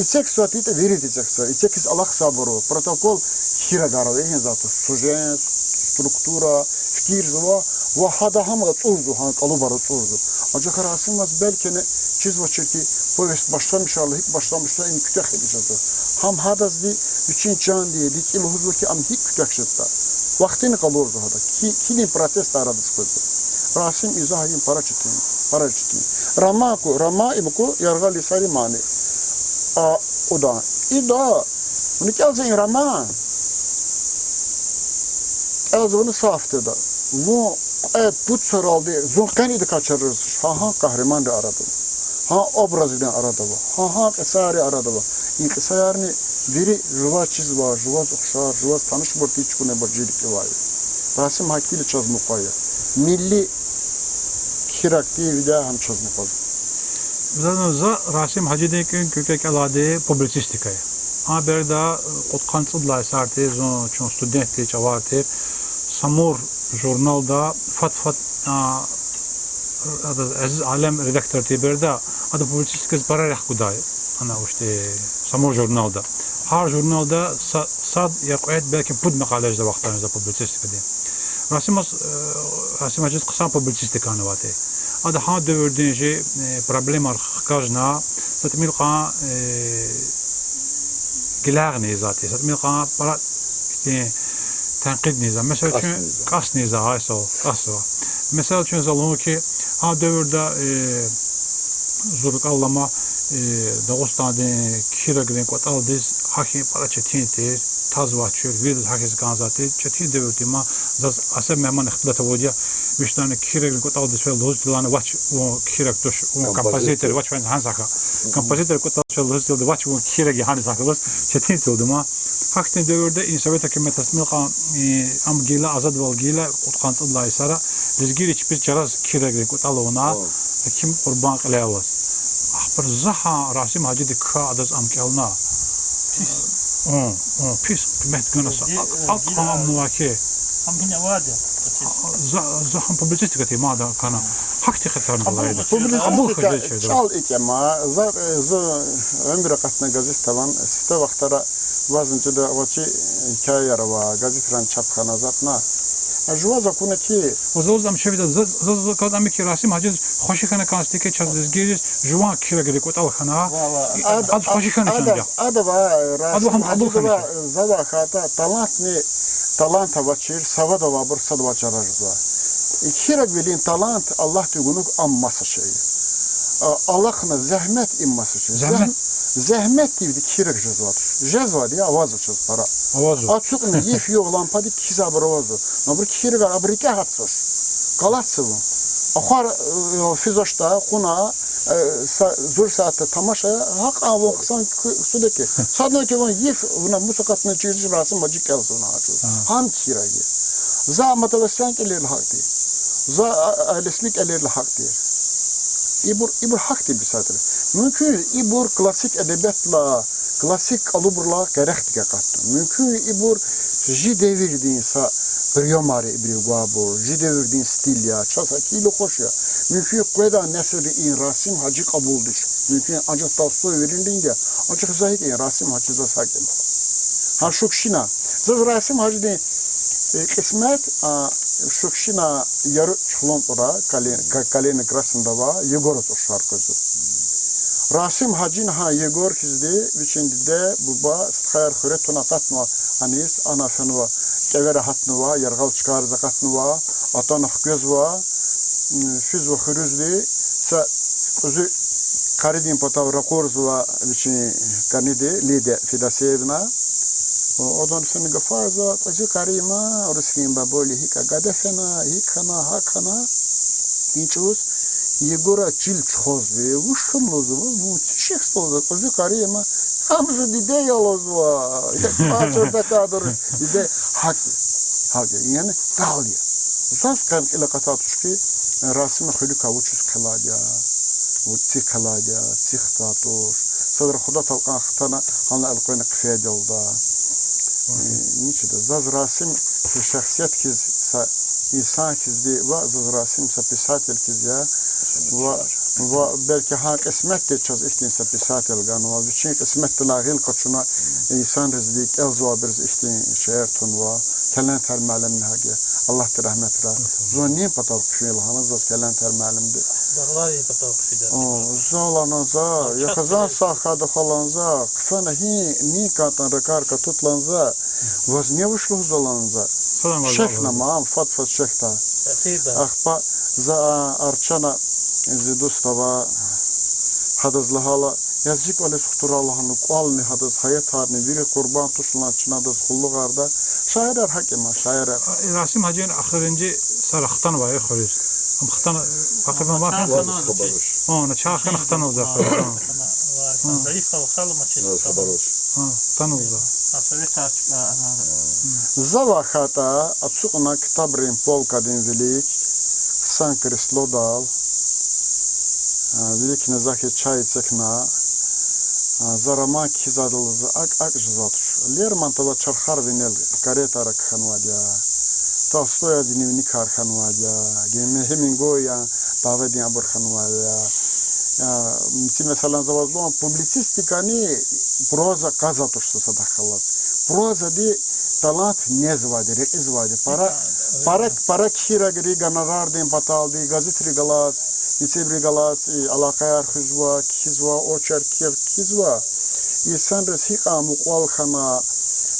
Эцигзавайди ятӀа вирида эцигзава, эцигиз алахъзавайбур ава, протокол хьирагар ава, гьин затӀ, сюжет, структура, фикирзава, ва гьада гьам ацӀурзава, гьа кӀалубар ацӀурзава. Анжах Расимаз белки чизвачир хьи, повесть башламишайла, гьикӀ башламишна, им куьтягь хьайитӀа жезва. Гьам гьадазди вичин чанди, рикӀи лугьузва хьи, ам гьикӀ куьтягь жезватӀа. Вахтини къалурзава гьада, кхьи-, кхьинин процессда арадиз къвезва. Расим, изагь ийин пара четин, пара четин. Роман ку, роман им ку, яргъал йисари мани. А, кьудан. Ида, вуна кӀелзава и роман. КӀелзава вуна са гьафтеда. Вун кьвед-пуд йисалди зун къенидакай чарарзавач, гьа-гьа къагьриманри арада ава. Гьа образрин арада ава. Гьа-гьа кьисайрин арада ава. И кьисаярни вири жуваз чизва, жуваз ухшар, жуваз танишбур тир, чукӀунебур жи рикӀивай. Расим гьакӀ хьайила чаз мукьва я. Милли кхьираг тир, виляй гьам чаз мукьва я. За, за Расим Гьажидин кӀуьн-кӀуьн кӀелайди публицистика я. А береда кьудкъанни цӀуд лагьай йисар тир, зун чун студент тир, чӀавар тир, Самур журналда фад-фад, а, ада Азиз Алем редактор тир береда, ада публицистикадиз пара рехъ гудай, ана вучтӀи, Самур журналда. Гьар журналда са-, сад я кьвед, белки пуд макъала жезвай вахтар за публицистикадин. Расимаз, э, Расим Гьажиз хъсан публицистика авайди. Ада гьа девирдин жи, э, проблемаяр хкажна, са тӀимил кьван, э, гилягъни ийизвайди, са тӀимил кьван пара ихьтин тенкъидни ийизва. Месела, чун кӀасни ийизва, гьай сав, кӀасзава. Месела, чун за лугьун хьи, гьа девирда, э, зун рикӀел алама, э, Дагъустандин кхьирагрин кӀватӀалдиз гьахьин пара четин тир, тазвачир, виридаз гьахьиз кӀанзавайди тир, четин девир тир ман, заз Асеф Мегьман ихтилат авурди я, вичтани кхьирагрин кӀватӀалдиз фейила лугьуз тилана, вач, вун кхьираг туш, вун композитор, вач, фена гьана сахъ. Композитор кӀватӀалдиз фейила лугьуз тилда, вач, вун кхьираг я гьана сахъ галаз, четин тилда ман. Гьахьтин девирда и Совет гьукуматдин тӀимил кьван, и, ам гила, азадвал гила, кьудкъанни цӀуд лагьай йисара, лезгийри чпиз чараз кхьирагрин кӀватӀал авуна, Гьаким Къурбан кьиле аваз. Ахпа за гьа Расим Гьажиди квай, адаз ам кӀелна. Пис. Гьа, гьа, пис къимет гана са. Лезги-, акьван амнава хьи. Гьам гьина авайди я. За, за гьам публицистика тир ман ада кана. Гьахьтин хатарни галайди. Публицистика чӀал икӀ я ман. За, за уьмуьр акъатна газет тавун, сифте вахтара вазни чида, вачи, гьикаяяр ава, газетрани чап хьана затӀна. А жуваз акуна хьи, Ва за лугьуз ам шевида, за, за, за кӀанзава ам хьи, Расим Гьажиз хвеши хьана кӀанзавайди хьи, чаз лезгийриз жуван кхьирагрин кӀватӀал хьана. Ва, ва. И, ад-, адаз хвеши хьаначни ада, ва, Расим Гьажидиз ва, за вахтара талантни, талант авачир, савад авайбур садвал чарарзава. И кхьирагвилин талант Аллагьди гунуг, ам маса шей я. А, алахъна зегьмет, им маса шей. Зегьмет? Зегьмет, зегьметдивди кхьираг жезвач. Жезвайди я, авазва чаз пара. Авазва. Ацукьна йиф-югъ лампадик кхьизвайбур авазва. Абуру кхьирагар абуру рикӀе гьатзавач. Галатзава. Ахвар, э, физвачтӀа, кьуна, э, са-, зур сятда тамаша, гьакьван вун хъсан ксудаки. Садни хьи вун йиф, вуна мус акъатна чирчӀи Расим Гьажи кӀелзава вуна гьа чӀавуз. Гьам кхьираг я. За Мотовосан кӀелайла гьахьтин. За, а, Элисми кӀелайла гьахьтин. Ибур, ибур гьахьтин писатель. Мумкин, ибур классик эдебиятдилай, классик кӀалубрилай къерехдик акъатна. Мумкин, ибур жи девирдин са приёмар я ибурун гвайбур, жи девирдин стиль я, чаз гьакӀ хьайила хуш я. Мумкин, къведай несилри и Расим Гьажи кьабулдач. Мумкин, анжах Толстой виринрин я, анжах за гьикӀ я, Расим Гьажи заз гьакӀ я. Гьа Шукшина. Заз Расим Гьажидин, э, кьисмет, а, Шукшина яру Чулунпура, Кали-, Ка-, Калининград синда ава, Егораз ухшар къвезва. Расим Гьажини гьа Егор хьизди вичин диде, буба, стхаяр хуьре туна акъатнава аниз, ана фенва, кӀевера гьатнава, яргъал чкайриз акъатнава, атана хквезва, м, физва хуьруьзди, са кьуьзуь къаридин патав ракъурзава вичин кӀаниди, Лидия Федосеевна. О, адан фена гафарзава, кьуьзуь къари ман, русские бабули, гьикӀ а гада фена, гьикӀ хьана, гьакӀ хьана. И чӀавуз Егора чил чухузва, вуч хьана лугьузва, вун Чехсто за кьуьзуь кари я ма, гьам жу диде я лугьузва, я квачар дакадар, диде, гьакӀ я, гьакӀ я, яни дал я. Заз къен кьил акъатайди туш хьи, Расима хуьруькай вучиз хъелайди я, вуч ци хъелайди я, ци хтайди туш. Садра худатал кьван хтана, гьана элкъвена хъфейдалда. Э, ничида, заз Расим шехсият хьиз, са инсан хьиз ди, ва заз Расим са писатель хьиз я, ва, ва белки гьа кьисметди чаз ихьтин са писатель ганва, вичин кьисметдилай гъил къачуна инсанризни, кӀелзавайбуруз ихьтин шейэр тунва, Келентер муаллимни гьакӀ я, Аллагьди рагьметрай. Зун нин патал хъфин лагьана заз Келентер муаллимди. Дагъларин патал хъфида. О, за лагьана за, я хизан сагъ хьайиди хьи лагьана за, хъфена гьи, нин кӀантӀани ракӀар катуд лагьана за, ваз ни вуч лугьузва лагьана за. Шехьна ман, фад-фад шехьда. Ахпа за, а, Арчана, зи дуст ава, гьадаз лагьайла, я зи кӀвализ хтурай лагьана, кӀвални гьадаз, гьаятарни, вири къурбанд туш лагьана чна адаз къуллугъарда. Шаирар гьакӀ я ман, шаирар. Расим гьажини эхиримжи сара хтанвай хуьруьз. Ам хтана, вакъиф ама хтана. Чан хана хтана, чан хана хтана лугьузва хуьруьз. Зарифа хала мачи хабар. Хтана лугьузва. За вахтунда ацукьна ктабрин полкадин вилик, хъсан креслодал, а, виликни за хьиз чай эцигна, а, за роман кхьизвайдалай за акӀ-акӀ жезвайди туш. Лермонтован чархар винел каретара кхьенвайди я. Толстоядин дневникар хьанвайди я. Гьемингуэйдин дяведин абур хьанвайди я. Мици, месела, за ваз лугьун, публицистикани проза кьазвайди туш са садахъ галаз. Прозади талант незвайди, рекьизвайди. Пара, пара, пара кхьирагри гонорардин паталди газетрихъ галаз, мецебрихъ галаз алакъаяр хуьзва, кхьизва, очеркар кхьизва. Инсанриз гьикьван мукьвал хьана,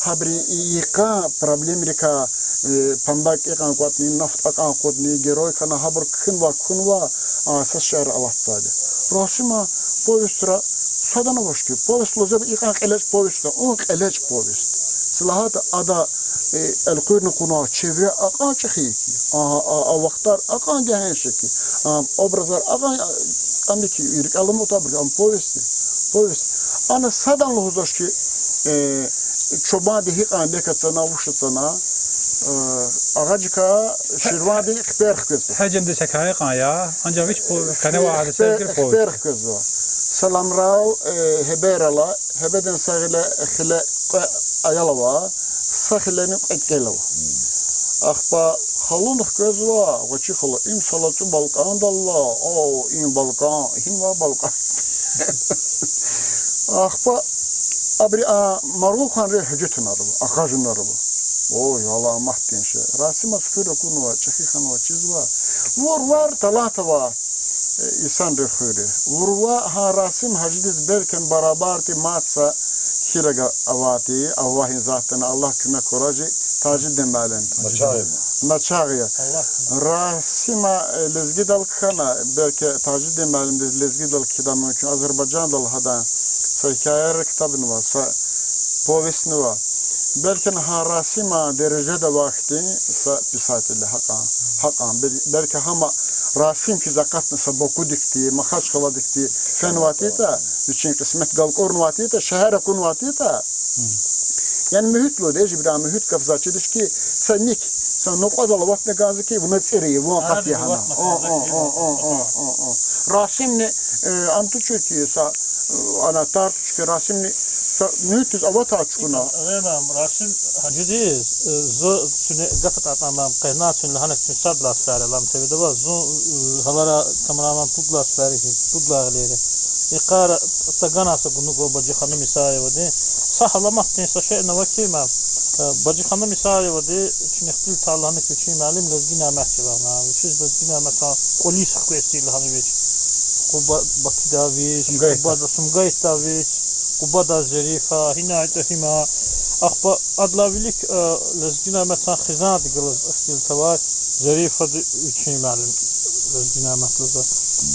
гьабурун и-, йикъан проблемрикай, э, пандак гьикьван кӀватӀна, нафт гьикьван акъудна, герой хьана, гьабур кхьинва, кхьунва, а, са шейэр алатзавайди. Расима повестра садани авач хьи, повесть лугьуз икьван кьелечӀ повесть я, ун кьелечӀ повесть. Са лагьайтӀа ада, э, элкъуьрна кьуна чевре акьван чӀехи хьи, а, а, а вахтар акьван гегьенш хьи, а образар акьван, а, ам хьи, рикӀел аламукьдайбур, ам повесть я, повесть. Ана садани лугьузвач хьи, э, чубанди гьикьван нек ацана, вуч ацана, э, агъачикай Ширвандин хипер хквезва. Гьа жемди секай кьван я, анжах вич по-, къене ва гьада хипер, сергир хипер хквезва. Саламрал, э, Гьеберал ала, Гьебедин са гъиле, хиле кьве аял ава, са хилени кьве кӀел ава. Ахпа халун хквезва, гъвечӀи хала, им са лацу балкӀандал ала, о, им балкӀан, гьим ва балкӀан. Ахпа абуру а маргъу хьанвай гьуьжетунар ава, акъажунар ава. О, я Аллагь, аматдин шей. Расимаз хуьр акунва, чӀехи хьанва, чизва. Вур-вар талант авай, э, инсанрин хуьр я. Вур-вар гьа Расим гьажидиз белки барабар тир мад са хьираг авайтӀи, авахьин затӀ тана, Аллагь куьмек хьурай, Тажидин муаллим. Начагъ я. Расима, э, лезгидал кхьена, белки Тажидин муаллимдиз лезгидал кхьидай мумкин, Азербайжандал гьадан са гьикаяр ктабни ава, са повестни ава. Белки гьа Расиман дережада авай хьтин са писатель гьакьван, гьакьван. Бел-, белки гьам Расим хьиз акъатна са Бакудихъди, Махачкъаладихъди фенвайтӀа, вичин кьисмет галкӀурнавайтӀа, шегьер акунвайтӀа, яни муьгьуьт лугьуда, жибра муьгьуьт гаф заз чидач хьи, са ник, са нукьвадал аватна кӀанзава хьи, вуна цӀира я, вун акъатна гьана. Расимни, э, ам тушир хьи, са, э, ана тар туш хьи, Расимни са муьгьуьт ийиз аватда чукӀуна. Расим гьажидиз, э, зун куьне гаф атӀана, къена куьн лагьана, куьн сад лагьай сефер я, ам теведа ава, зун, э, гьалара камераман пуд лагьай сефер, пуд лагьай гъилера. Йикъара тагана са гунуг ава Бажиханум Исаевадин. Са гьаламатдин са шейни ава хьи, ма, э, Бажиханум Исаевади чуьне ихтилатар лагьана хьи, вичин муаллим Лезги Няметди лагьана. Вичиз Лезги Няметан кӀвализ хквез тир лагьана вич. Къуба-, Бакуда вич, Къубада, Сумгаитда вич, Къубада Зарифа, гьинайтӀа гьима. Ахпа адалай вилик, э, Лезги Няметан хизандихъ галаз ихтилат авай, Зарифади вичин муаллим Лезги Няметлаза.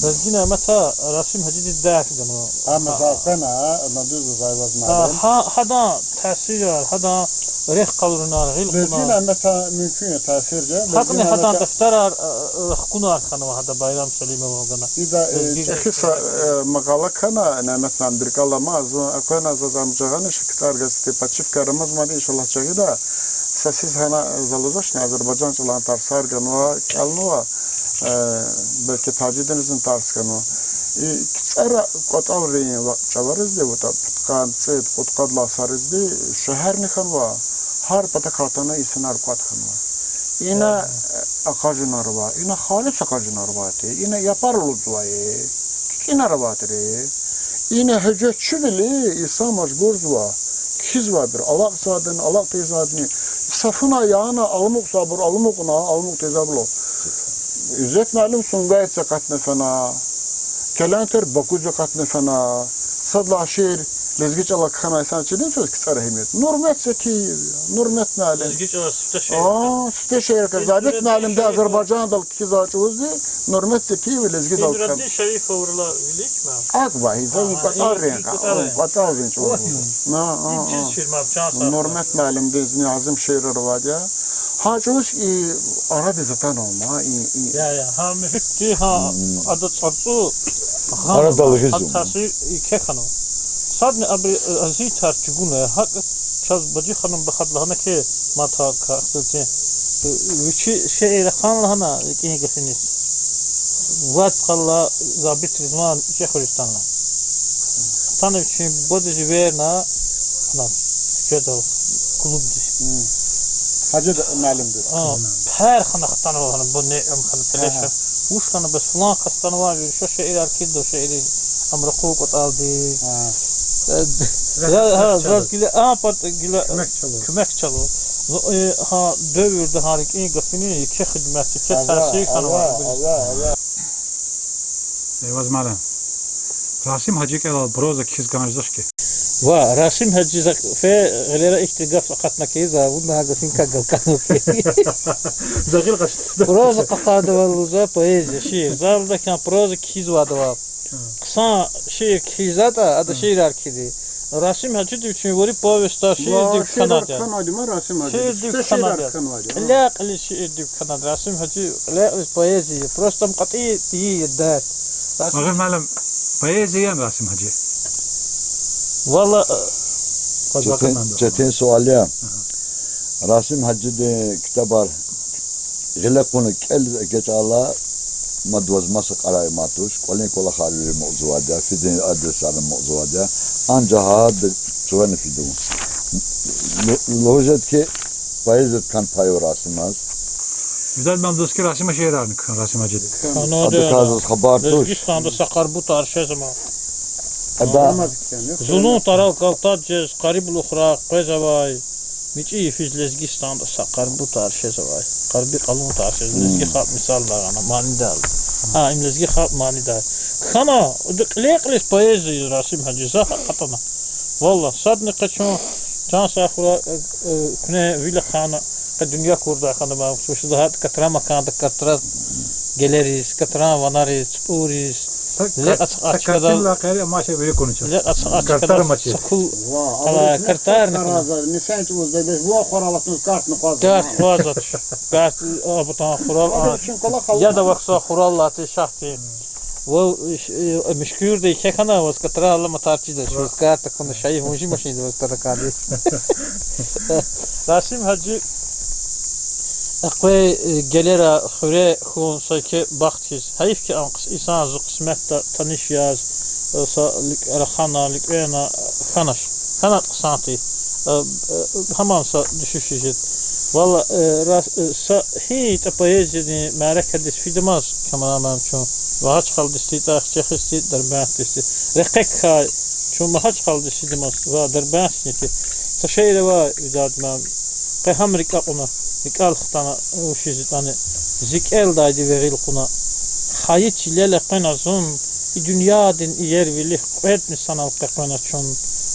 Лезги Нямета Расим гьажидиз дерт ганва. Гьа, гьа, гьадан таъсирар, гьадан Рехъ къалурунар, гъил кьунар. Лезги Няметан мумкин я таъсир жен. ГьакӀни гьадан дафтарар, э, э, хкунар хьанва гьада Байрам Салимован гана. Ида, э, Лезги чӀехи са, э, макъала кхьена, Няметан бир кӀал алама, зун акъвена, заз ам жагъаниша КцӀар газетдин подшивка Рамазмади, иншаллагь, жагъида. Са сиз гьана залузвачни, азербайжан чӀалан тарсар ганва, кӀелнава, э, белки Тажидинизни тарс ганва. И КцӀара кӀватӀалрин ва чӀаваризди, ватӀа пудкъад, цӀуд, кьудкъад лагьай йисаризди шегьерни хьанва, гьар патахъай атана инсанар кӀватӀ хьанва. Ина, э, акъажунар ава, ина халис акъажунар авайди, ина япар лугьузвай, кичӀинар авайтӀри. Ина гьуьжетчивили инсан мажбурзава, кхьизвайбур алакьзавайдини, алакь тийизвайдини. Са фуна яна, аламукьзавайбур аламукьна, аламукь тийизвайбур ала. Иззет муаллим Сумгаитӏиз акъатна фена, Келентер Бакудиз акъатна фена, сад лагьай шиир лезги чӀалал кхьенвай инсан чидин чаз КцӀара гьимет. Нурмет Зекиев, Нурмет муаллим. Лезги чӀалал сифте шиир. А, сифте шиир кхьена. Забит муаллимди Азербайжандал кхьизвай чӀавузди Нурмет Зекиева лезгидал кхьена. Нураддин Шарифоврилай вилик ма. Акӏ ва, и за А, кӏватӏалрин, и кӏватӏалрин. кӏватӏалрин чӏавуз. О, На, а, Им чиз а. фирма, чан сагъ. Нурмет муаллимдиз ни азим шиирар авайди я. Гьа чӏавуз и арадиз атанва ма, и, и. Я, я, гьа муьгьуьтди, гьа Мм. ада цӏарцӏу, гьа Арадал гъизва. Гьа таъсир и кехьанва. Садни абуру, э, азиятар чӏугуна, гьакӏ чаз Бажи ханум бахад лагьана хьи, мад гьа кахтилти, э, вичи шиир ахъайна лагьана, рикӏин гафиниз. Вад хъала Забит Ризван Чехуристанлай. Хтана вичин бубадиз эверна, ана, куьчедал, клубдиз. Гьажи да-, муаллимди. А, пар хьана хтанва лагьана, бу не ам хьана телеша. Агьа. Вуч хьана, бес флан кас атанва, вири ша шиирар кхьида, шиири ам ракъур кӏватӏалди. Агьа. Э, Заз я, куьмек гьа, чалу. заз гила, а, пат гила Куьмек чалу. куьмек чалу. Ну, э, гьа девирда гьа рикӏин гафини, еке хидмет, еке Аллагь, таъсир хьанва Аллагь, гуриз. Аллагь, Аллагь. Эйваз муаллим. Расим гьажи кӏелал проза кхьиз кӏанжедач хьи. Ва, Расим гьажи за фе гъилера ихьтин гаф акъатна хьи, за вуна гьа гафин кӏа галкӏана хьи. За гъил къачу. Проза къакъадайвал лугьузва, поэзия, шиир. За лугьуда хьи, проза кхьизвайдавай. Хъсан шиир кхьизватӏа, ада шиирар кхьиди. Расим гьажиди вичин вири повестар, шиирдив кхьанвайди. Ва шиирар кхьанвайди ма Расим гьажиди. Шиирдив Сифте шиирар кхьанвайди. кхьанвайди. Кьиляй-кьилиз шиирдив кхьенвайди Расим гьажи, кьиляй-кьилиз поэзия, просто ам кьатӏи тийир дерт. Агъир муаллим, поэзия яни Расим гьажи? Валлагь, э, Четин, четин суал я. Агьа. Расим гьажидин ктабар гъиле кьуна кӏелиз эгечӏайла, мад ваз маса кьарай мад туш, кӏвалин кӏвалахар вири мукьзавайди я, фидин адресарни мукьзавайди я, анжах гьада чӏугваз фида вун. Лу-, лугьуз жеда хьи, поэзиядин кӏан пай ава Расимаз. Гзаф ман дуст хьи, Расима шиирарни кхьена, Расим гьажиди. Адакай заз хабар туш. Лезгистанда са къарибутар шезва ма. Зулун тарал кӏалтад жез, къарибулухрай къвезавай, мичӏи йифиз Лезгистанда са къарибутар шезавай. Къариб кӏалунтар шез, лезги халкь мисалдай гъана, манидай. Гьа, им лезги халкь манидай. Хьана, кьиляй-кьилиз поэзия Расим гьажи, за гьакӏ атӏана. Валлагь, садни къе чун, чан сагъ хьурай, э, э, куьне вил ахъайна, къе дуьнья курдай хьана ма, вучиз лагьайтӏа катран маканда, катран гелериз, катран ванариз, цӏуриз, лекь ацукь ачкадал, лекь ацукь ачкадал са кул къалай картарни хьана. Карт хъвазвач, карт, а, бутан хурал, а, яд авахьзавай хурал алай тир, шагь тир. Вав, э, Муьшкуьрда еке хьана, ваз катран аламатар чидач, ваз карт акуна, шайиф вун жи машинда ваз тараканди. Расим гьажи, э, къвей, э, гелера хуьре хьун са еке бахт хьиз. Гьайиф хьи, ам хъс-, инсан зи къисметда таниш яз, э, са луькӏ-, рахана, луькӏвена хьанач. Хьанатӏа хъсан тир. Э, э, гьаман са дуьшуьш жед. Валлагь, э, рас-, э, са гьи ятӏа поэзиядин мярекатдиз фидамаз, Камран муаллим, чун Магьачкъаладиз тиртӏа, Хчехиз тиртӏа, Дербентдиз тиртӏа. Рекье кхьей, чун Магьачкъаладиз фидамаз, ва Дербентдиз тиртӏа. Са шиир ава Видад муаллим. Къе гьам рикӏ акьуна, рикӏел хтана, вучиз ятӏани, зи кӏелдайди вегъил кьуна. Хайи чилел экъвена зун, и дуьньядин иер вилик кьведни санал къекъвена чун.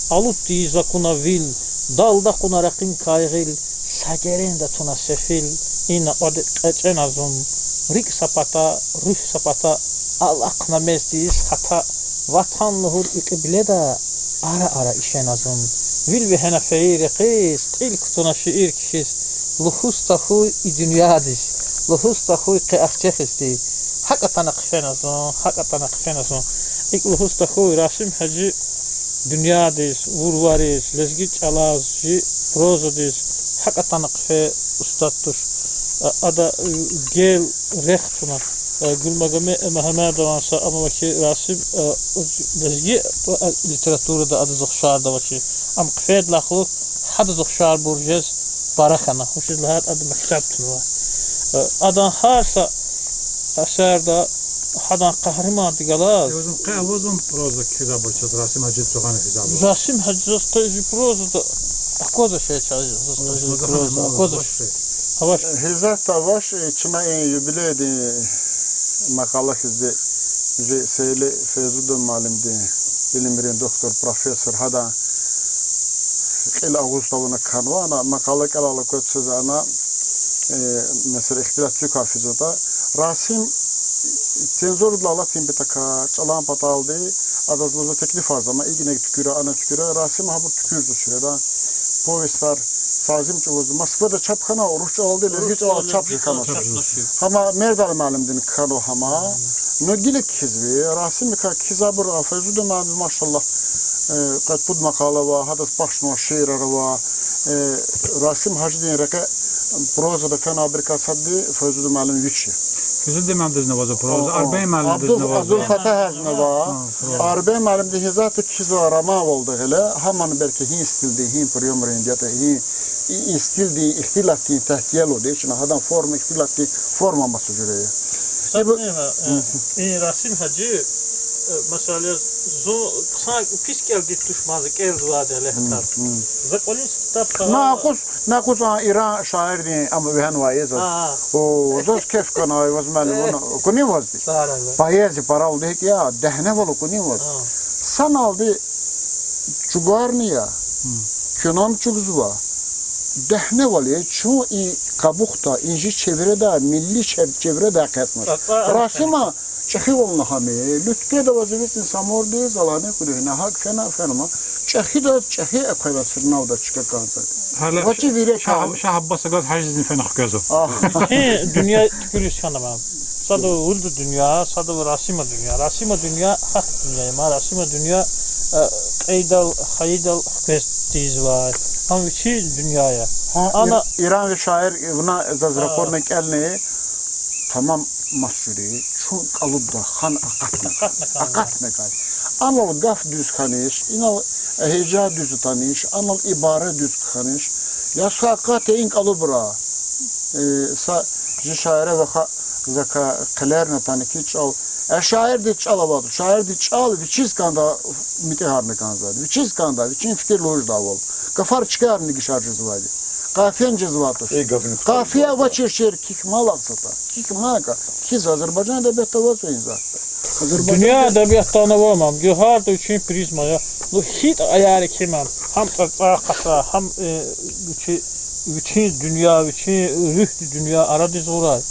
Алуд тийиз акуна вил, далда кьуна ракъинкай гъил, са геренда туна сефил, ина кьвади кьечӏена зун. Рикӏ са пата, руьгь са пата, алахъна мез тийиз хата, ватан лугьур и кьибледа ара-ара ишена зун. Вил вегьена фейи рекьиз, кьил кутуна шиир кхьиз, лугьуз тахьуй и дуьньядиз, лугьуз тахьуй къе ахча хьиз тир. ГьакӀ атана хъфена зун, гьакӀ атана хъфена зун. ИкӀ лугьуз тахьуй Расим Гьажи дуьньядиз, вурвариз, лезги чӀалаз, жи прозадиз гьакӀ атана хъфей устад туш. А, ада, э, гел рехъ туна. Э, Гулмагомед Мегьамедован са ам ава хьи, Расим, э, лезги, э, литературада адаз ухшар авачир. Ам хъфейдалай кьулухъ гьадаз ухшарбур жез пара хьана. Вучиз лагьайтӀа ада мектеб тунва. Э, адан гьар са эсерда гьадан къагьриманди галаз. Э, узун къе авазун проза кхьизвайбур чаз Расим Гьажи цугъана хьизвайбур. Расим Гьажи заз тежи прозада аквазвач, чаз заз тежи проза аквазвач. Авач. Гьизатда авач, э, чна и юбилейдин макъала хьизди, жи Сейли Фейзудин муаллимди, илимрин доктор, профессор, гьадан кьил агъуз тавуна кхьенва, ана макъала кӀелайла квез чиз ана, э, месела ихтилат цуькай физватӀа. Расим цензурадилай алатун патахъай, чӀалан паталди, адаз лугьузва теклифарзава, икӀ инаг туькӀуьрай, ана туькӀуьрай, Расим гьабур туькӀуьрзавачир, повестар, сазим чӀавуз. Москвада чап хьана, урус чӀалалди, лезги чӀалалди чап хьана. Гьама Мердали муаллимдини кхьенва гьама. Ну, гила кхьизви, Расимакай кхьизвайбур, а, Фейзудин муаллим, машаллагь, э, къе пуд макъала ава, гьадаз бахшнава шиирар ава, э, Расим Гьажидин рекье прозада фенвайбурукай сад Фейзудин муаллим вич я. Фейзудин муаллимдизни авазва проза, Арбен муаллимдизни авазва. Абдулфатагьазни ава. Арбен муаллимди гьизатда кхьизва романвалда гъиле, гьамани белки гьи стилдин, гьи приёмрин, где-то гьи, и, и стилдин ихтилатдин тахьтиялуди, чна гьадан форма, ихтилатдин форма маса жуьре я. Сад нема, э, и Расим Гьажи, э, месела, зун хъсан пис кӀелдиз туш ман за кӀелзавайди легьтар. За кӀвализ ктаб са Накъус, накъус а Иран шаирдин ам вегьенвай я заз. О, заз кеф хьанай, ваз муаллим, вуна кунин вазди? Поэзия паралди гьикӀ я, дегьневал кунин ваз. Саналди чӀугарни я, куьнам чӀугзава. Дегьневал я, чун и къабухда, инжи чевреда, милли чев-, чевреда къецмиш. Расима чӀехивална гьам, луьткведа ваз эвичӀна Самурдиз, алани куьлуьгьна гьакӀ фена, фенма. ЧӀехидаз чӀехи эквена сирналда чка кӀанзавайди. Гьеле Вачи вире Шагь-, кал. Шагь Аббас агаз Гьажизни фена хквезва. Вичин дуьнья туькӀуьриз хьана ман. Садав вирида дуьнья, садав Расима дуьнья. Расима дуьнья гьахьтин дуьнья я ман, Расима дуьнья, э, кьейидал, хайидал хквез тийизвай. Гьам вичин дуьнья я. Гьа, Ана Ир-, Иранви шаир, вуна заз ракъурна кӀелни, тамам мас жуьре, чун кӀалубда хьана акъатна кӀан. Акъатна кӀан. Анал гаф дуьз хьанач, инал гьейжа дуьз атанач, анал ибара дуьз хьанач. Я са акъатна и кӀалубра. Э, са жи шаира ваха, закай хъилерни атана хьи чӀал. Э, шаирдиз чӀал авайд, шаирди чӀал вичиз кӀанда митӀигьарна кӀанзавайди. Вичиз кӀанда, вичин фикир лугьудай вал. Гафар чкайрини гишар жезвайди. Къафияни жезвайд туш. Къафия авачир шиир кхьихь ман лагьайтӀа. Кхьихь ман кӀа, кхьиз Азербайжан эдебиятда авазва и затӀ. Дуьнья эдебиятда ана ава ман, гьарда вичин призма я. Ну, гьикӀ аяр хьи ман, гьам цӀарцӀа къатра, гьам, э, вичи-, вичин дуьнья, вичин руьгьдин дуьнья арадиз гъурай.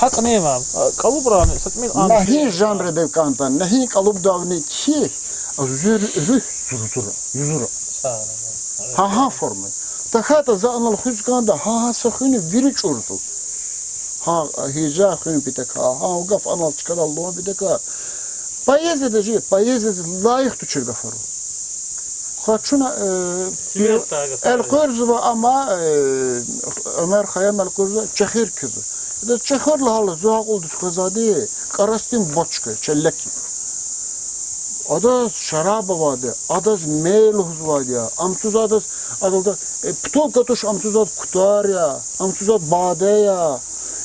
ГьакӀни ман, а, кӀалубрани са тӀимил ан- На гьи жанрдив кӀантӀани, на гьи кӀалубдавни кхьихь, а зур-, руьгь зурзура, юзура. Гьа, гьа форма. ТахьайтӀа за анал хуьз кӀанда, гьа, гьа са хуьни вири чӀурзава. Гьа, гьейжа хуьн патахъай, гьа, гаф анал чкадал лугьун патахъай. Поэзияда жи, поэзиядиз лайих тушир гафар ава. Къачуна, э, элкъуьрзава ама, э, Умар Хайям элкъуьрзава, чехир кхьизва. Ада чехир лагьайла, зун акьулдиз къвезвайди, кӀарасдин бочка, челлек. Адаз шараб авайди, адаз мей лугьузвайди я, амцуз адаз, адалда, э, бутылка туш, амцуз ад кутар я, амцуз ад баде я.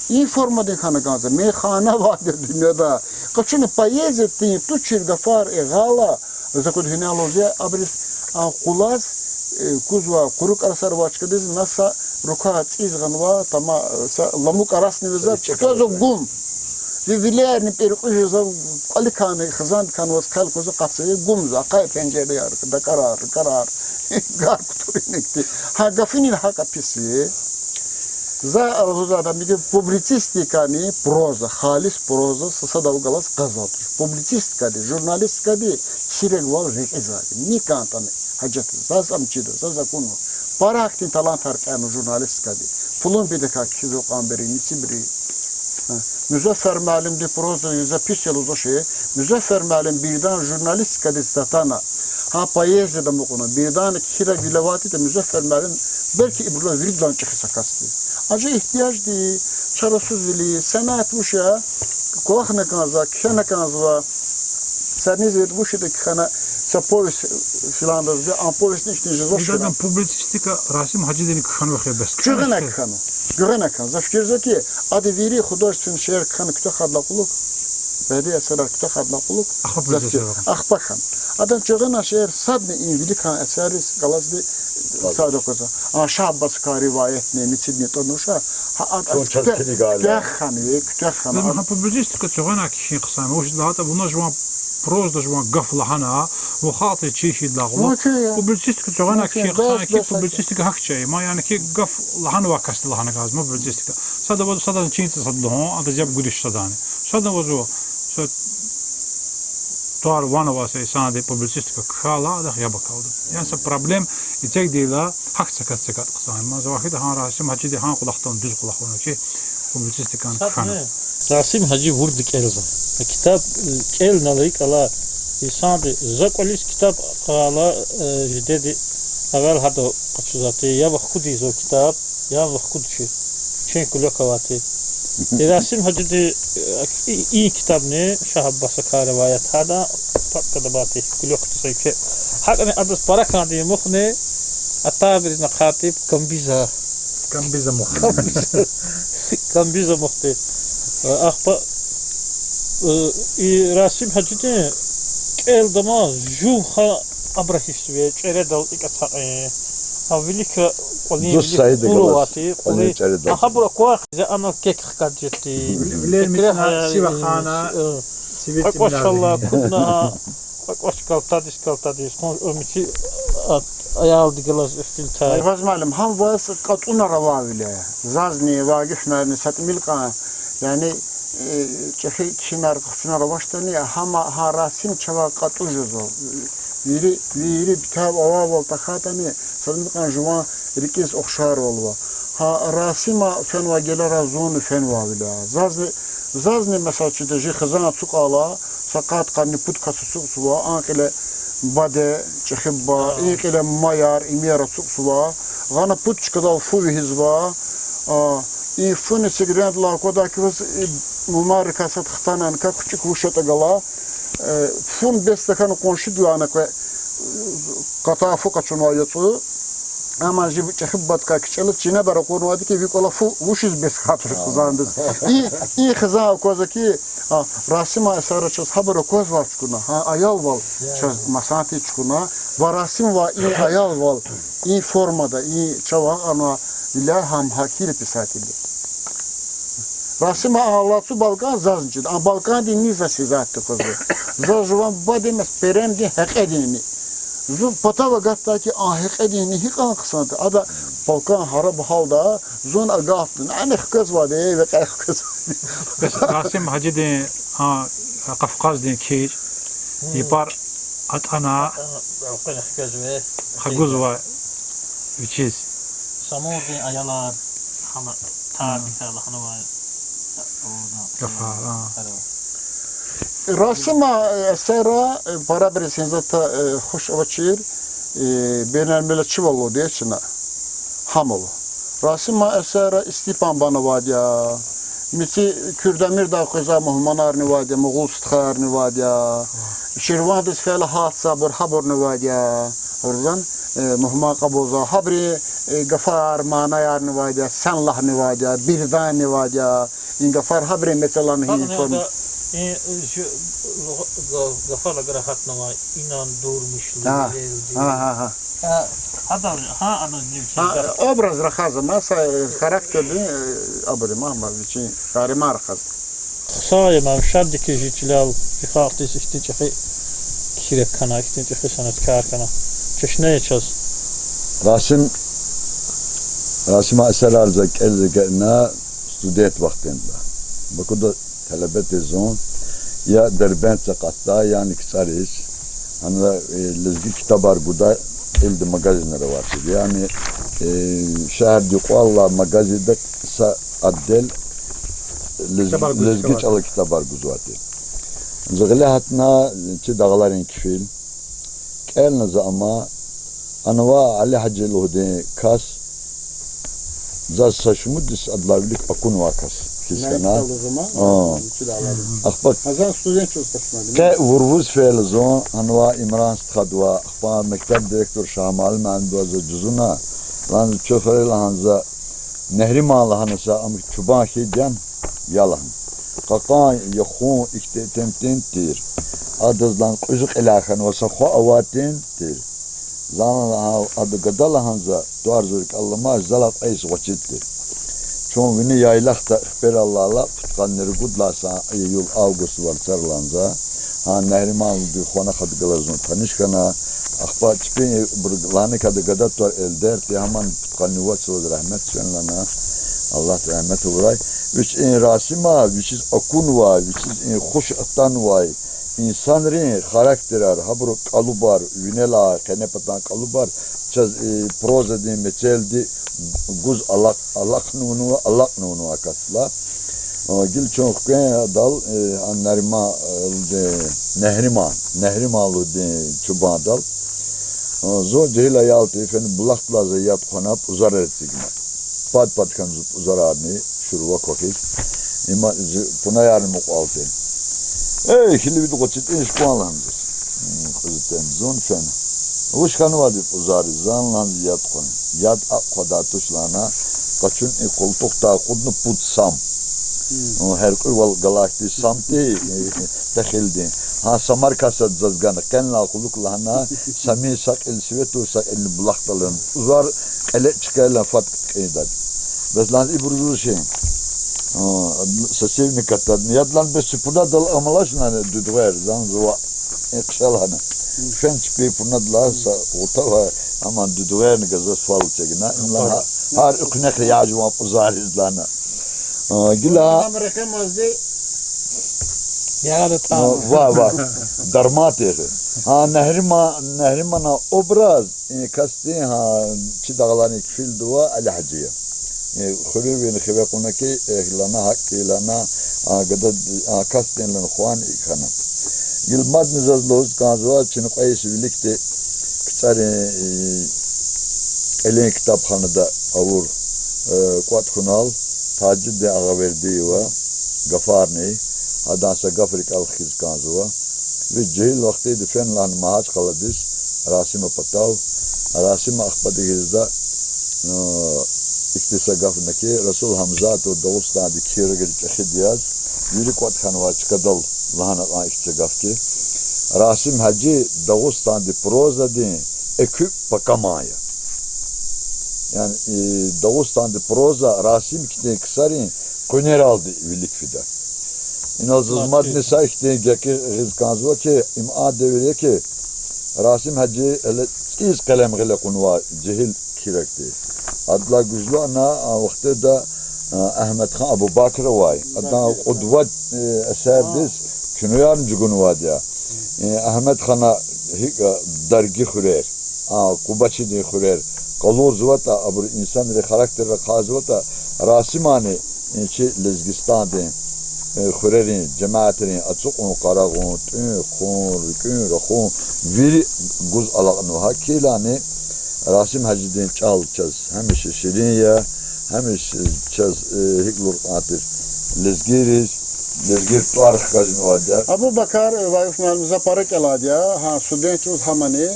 И формадин хьана кӀанзава, мейхана авайди я дуьньяда. Къачуна поэзиядин тушир гафар эгъайла, за куд гьинай лугьуз я, абуруз а къулаз, э, кузва, къуру кӀарасар авай чкадиз, на са руквай цӀийиз гъанва, тама, э, са ламу кӀарасни вегьезва, кутазва гум. Ви вилерни пӀиркьуь жезва, кӀваликайни хизандикай ваз хъел кузва, къацу, гумзава, акъай пенжераяр, дакӀарар, ракӀарар, гар кутур инихъди. Гьа гафунин гьакӀа пис я. За лугьузвайди, миги публицистикани проза, халис проза са садав галаз къвезвайди туш. Публицистикади, журналистикади чирвал рекьизвайди. Ни кӀантӀани. Гьажет, заз ам чида, заз акунва. Пара ахьтин талантар кӀелна журналистикади. Пулунбидакай кхьизва кьванбуруни, мицибуруни. Гьа. Музаффар муаллимди проза юза пис я лугьузвачир. Музаффар муаллим бирдан журналистикадиз татана. Гьа поэзияда амукьна. Бирдан кхьирай вил авайтӀа Музаффар муаллим белки ибурулай виридалай чӀехи са кас я. Анжах игьтияжди чарасузвили, санат вуч я, кӀвалахна кӀанзава, кхьена кӀанзава, садни зед вуч ятӀа кхьена, са повесть филандазди, а повестьни ихьтин жезвач хьана. Публицистика Расим Гьажидини кхьенва хьи бес. Гуьгъуьна кхьена. Гуьгъуьна кхьена. За фикирзава хьи, ада вири художественный шейэр кьена куьтягь хьайидалай кьулухъ, бязи эсерар куьтягь хьайидалай кьулухъ, ахпа хьана. Адан гуьгъуьна шейэр садни и виликан эсерриз галазди сад аквазва. А Шагь Аббасакай риваятни, мицидни тӀвар нуша, гьа ада куьтягь хьана, куьтягь хьана. Гьа публицистика гуьгъуьна кхьин хъсан, вучиз лагьайтӀа вуна жуван прозада жуван гаф лагьана, вун халкьдиз чир хьайидалай кьулухъ. Публицистика гуьгъуьна кхьин хъсан я хьи, публицистика гьахьчи я, ма яни хьи гаф лагьанвай касди лагьана кӀанзава публицистика. Сада авазва садан чин цаз сад лугьун, адаз яб гудиз садан. Сада авазва са тӀвар-ван авай са инсанди публицистика кхьайла, адахъ яб акалда. Яни са проблем эцигдайла, гьахьтин са кас эцигайтӀа хъсан я. Ма за вахида гьа Расим Гьажиди гьа кӀвалахда дуьз кӀвалах авуна хьи, публицистикани кхьена. Расим Гьажи вурда кӀелзава. Китаб кӀелна икӀ алай инсанди, за кӀвализ китаб кьайла, э, жидеди эвел гьада къачузвайди, я вахкудизва китаб, я вахкуд чи, чи куьлек авайди. И Расим Гьажиди, э, и, и китабни, Шагь Аббасакай риваят, гьада папкада авайди, куьлек тусай чи. ГьакӀни адаз пара кӀанди амукьна, атайбурузни ахъайди, камбиза. Камбиза амукьда. Камбиза, камбиза амукьда. Ахпа, э, и Расим Гьажидин кӀелдамаз жув хьана абур гьиссзава, чӀередал икӀ ацукьин. А вилик кӀвалин, вилик кьур авайди, кьур авайди. Ахабур акван хъийизва, анал кек хкаж жеди. Вилер мицӀна сив ахъайна, сивер тӀимил ийизва. Кьве кӀвач галтадиз, галтадиз, къунши мици, а, аялди галаз ихтилатар. Айваз муаллим, гьам ваз кьатӀунар авайвиляй. Зазни, Вагифнани са тӀимил кьван, яни, э, чӀехи кхьинар, хъуьцунар авачтӀани, гьама гьа Расим чавай кьатӀу жезва. Вири, вири ктаб авайвал тахьайтӀани, са тӀимил кьван жуван рикӀиз ухшарвал ава. Гьа Расима фенвай гелера зунни фенвайвиляй. Зазни, зазни, месела, чида, жи хизан ацукьайла, са къад-къанни пуд кас ацукьзава, а кьиле баде, чӀехи буба, и кьиле мамаяр, имияр ацукьзава, гъана пуд чкадал фу вегьизва, а, и фуни сигрендилай аквадай квез, и мумарикай сад хтанани кат хчик вуш ятӀа гала, э, фун бес тахьана къуншидилайни кве, э, къатай фу къачунвай яцӀу. Амма жи чӀехи бубадикай кичӀела чинебар акъуднавайди хьи, ви кӀвале фу вучиз бес хьайитӀа жи хизандиз. И, и хизан аквазва хьи, а, Расиман эсерра чаз гьабур аквазвай чукӀуна, гьа аялвал чаз масанти чукӀуна, ва Расимвай и аялвал, и формада, и чавай гьанвай виляй гьам гьа хьайила писатель я. Расима алай цу балкӀан зазни чида, а балкӀандин ни заз сизатда квазва. Заз жуван бубадин, мес-, перемдин гьекьедин ни. Зун патав агатдай хьи, а гьекьедин ни гьикьван хъсандатӀа, ада балкӀан хараб гьалда, зун агатна, ана хквезвайди, векьер хквезвайди. Бес Расим Гьажидин, а, Къавкъаздин кичӀ, япар атӀана, хквезва вичиз. Самурдин аялар, гьана тарбикай лагьанвай гафар, а. Расима, э, эсерра, э, парабуруз гьи затӀ, э, хуш авачир, э, бейналмилелчивал лугьуда чна. Гьам ава. Расима эсерра Степан бан авайди я, мици Куьрдамирдай къвезвай мугьманарни авайди я, мугъул стхаярни авайди я. Ширвандиз фейила гьатзавайбур, гьабурни авайди я. Абурзан, э, мугьман кьабулзавай. Гьабурун, э, гафар, манаярни авайди я, сенлахни авайди я, бирданни авайди я. И гафар гьабурун мецелани гьи форма. И, э, гафар лагьана гьатнавай, инандурмишли велди. Гьа, гьа, гьа. Гьа, гьадан, гьа, адан вичин образ рахазва, маса, э, характердин, э, абур я, ма, ма, вичин шаирар рахазва. Хъсан я, ма, шаддикай жи чилел, жи халкьдиз ихьтин чӀехи кхьирек хьана, ихьтин чӀехи санаткар хьана. Чешне я чаз. Расим, Расиман эсерар за кӀелзава гьакӀна студент вахтунда. Бакуда талебе тир зун, я Дербентда акъатда, яни КцӀариз. Гьана, э, лезги ктабар гуда, Илди магазинар авачир. Яни, э, шегьердин кӀвал алай магазинда са отдел лез-, лезги чӀалал ктабар гузвай тир. Зун гъиле гьатна чи дагъларин кфил. КӀелна за ама, анва Али-гьажи лугьудин кас, заз са шумуд йис адалай вилик акунвай кас хьиз хьана. Ахпа къе вурвуз фейила зун, анва Имран стхадивай, ахпа мектеб директор Шагьмалим муаллимдивай за жузуна, лагьана, чухвей лагьана за, Негьриман лагьана са ам чубан хьайиди я, я лагьана. Кьакьан, яхун, ихьтин итимтин тир. Адаз лагьана кьуьзуь кьиляй хьанвай са хва авайтин тир. Зан лагьана, ада гада лагьана за, тӀвар зур кӀелламач, залай кьве йис гъвечӀиди тир. Чун вини яйлахда хипер алайла, пудкъанни ругуд лагьай са июль-август варцар лагьана за. Гьа Негьриманди хванахъ ада галаз зун таниш хьана. Ахпа чпин ибур лагьана хьи, ада гада тӀвар Эльдер тир, гьамани пудкъанни вацлаз рагьмет фена лагьана. Аллагьди рагьмет авурай. Вич и Расима, вичиз акунвай, вичиз и хуш атанвай инсанрин характерар, гьабурун кӀалубар, винелай къенепатан кӀалубар чаз и прозадин мецелди гуз алакь-, алахънавунва, алакьнавунва акатла. Гила чун хквен адал, э, а Нарима, э, лугьуди, Негьриман, Негьриман лугьуди чубандал. Зун жегьил аял тир, фена булахдилай за яд хъвана, пӀузарар эцигна. Пад-пад хьана зун пӀузарарни, шурва квахьиз. Има зи пунаярни мукьвал тир. Эй, хьиливди гъвечӀи тӀуьн, кӀан лагьана заз. Кьуьзуь тӀуьн, зун фена. Вуч хьанвайди пӀузариз, зан лагьана зи яд хъвана. Яд акӀ хъвадай туш лагьана, къачуна и къултухдай акъудна пуд сам. Гьяркьуьвал галахьди сам тир, пехилдин. Гьа самаркай сад заз гана, къенлай кьулухъ лагьана, самин са кьил сиве тур, са кьилни булахдал лагьана. ПӀузар кьеле чкайла фад кьиндайди. Бес лагьана ибур зуз шин. Са сивни катадна. Яд лагьана бес чи пунадал амалач лагьана дуьдгъвер, зан зава. Ихъша лагьана. Фена чпин пунадал са гъутава, амма дуьдгъверни гзаф фал эцигна. Им лагьана гьар экуьнахъ я жуван пӀузариз лагьана. Гила. Ва, ва. Дарман тир. Гьа, Негьрима-, Негьриманан образ, и касдин, гьа, чи дагъларин кфилдивай Али-гьажи я. Хуьруьнвийни хиве кьуна хьи, эхь лагьана, гьакӀ хьайила лагьана, а гада, а касдин лагьана хван икӀ хьана. Гила мадни заз лугьуз кӀанзава, чна кьве йис виликди КцӀарин кӀелин ктабханада авур кӀватӀ хьунал Тажиддин Агъавердиева гафарни, гьадан са гаф рикӀел хкиз кӀанзава. Вич жегьил вахтунда фена лагьана Магьачкъаладиз, Расима патав. Расима ахпа дегьизда ихьтин са гаф гана хьи, Расул Гьамзатов Дагъустандин кхьирагри чӀехиди яз, вири кӀватӀ хьанвай чкадал лагьана кьван ихьтин са гаф хьи, Расим-гьажи Дагъустандин прозадин экуь пакаман я. Яни Дагъустандин проза Расим хьтин ксарин къуьнералди вилик фида. Инал заз мадни са ихьтин гекъигиз кӀанзава хьи, им а девир я хьи, Расим-гьажи гьеле цӀийиз къелем гъиле кьунвай жегьил кхьирагди. Адалай гуьзлу ана а вахтунда Агьмедхан Абубакировай, адан кьуд-вад эсердиз киноярни чӀугунвайди я. Агьмедхана гьикӀ Дарги хуьрер, а Къубачидин хуьрер къалурзаватӀа, абурун инсанрин характерар ахъайзаватӀа, Расимани чи Лезгистандин хуьрерин жемятрин ацукьун-къарагъун, тӀуьн-хъун, рикӀуьн-рахун вири гуз алакьнава. ГьакӀилани Расим-гьажидин чӀал чаз гьамиша ширин я, гьамиша чаз гьикӀ лугьур кӀан тир, лезгийриз, лезгийрин тӀвар хкажнавайди я. Абубакар Вагиф муаллим, за пара кӀелайди я, гьа, студент чӀавуз гьамани.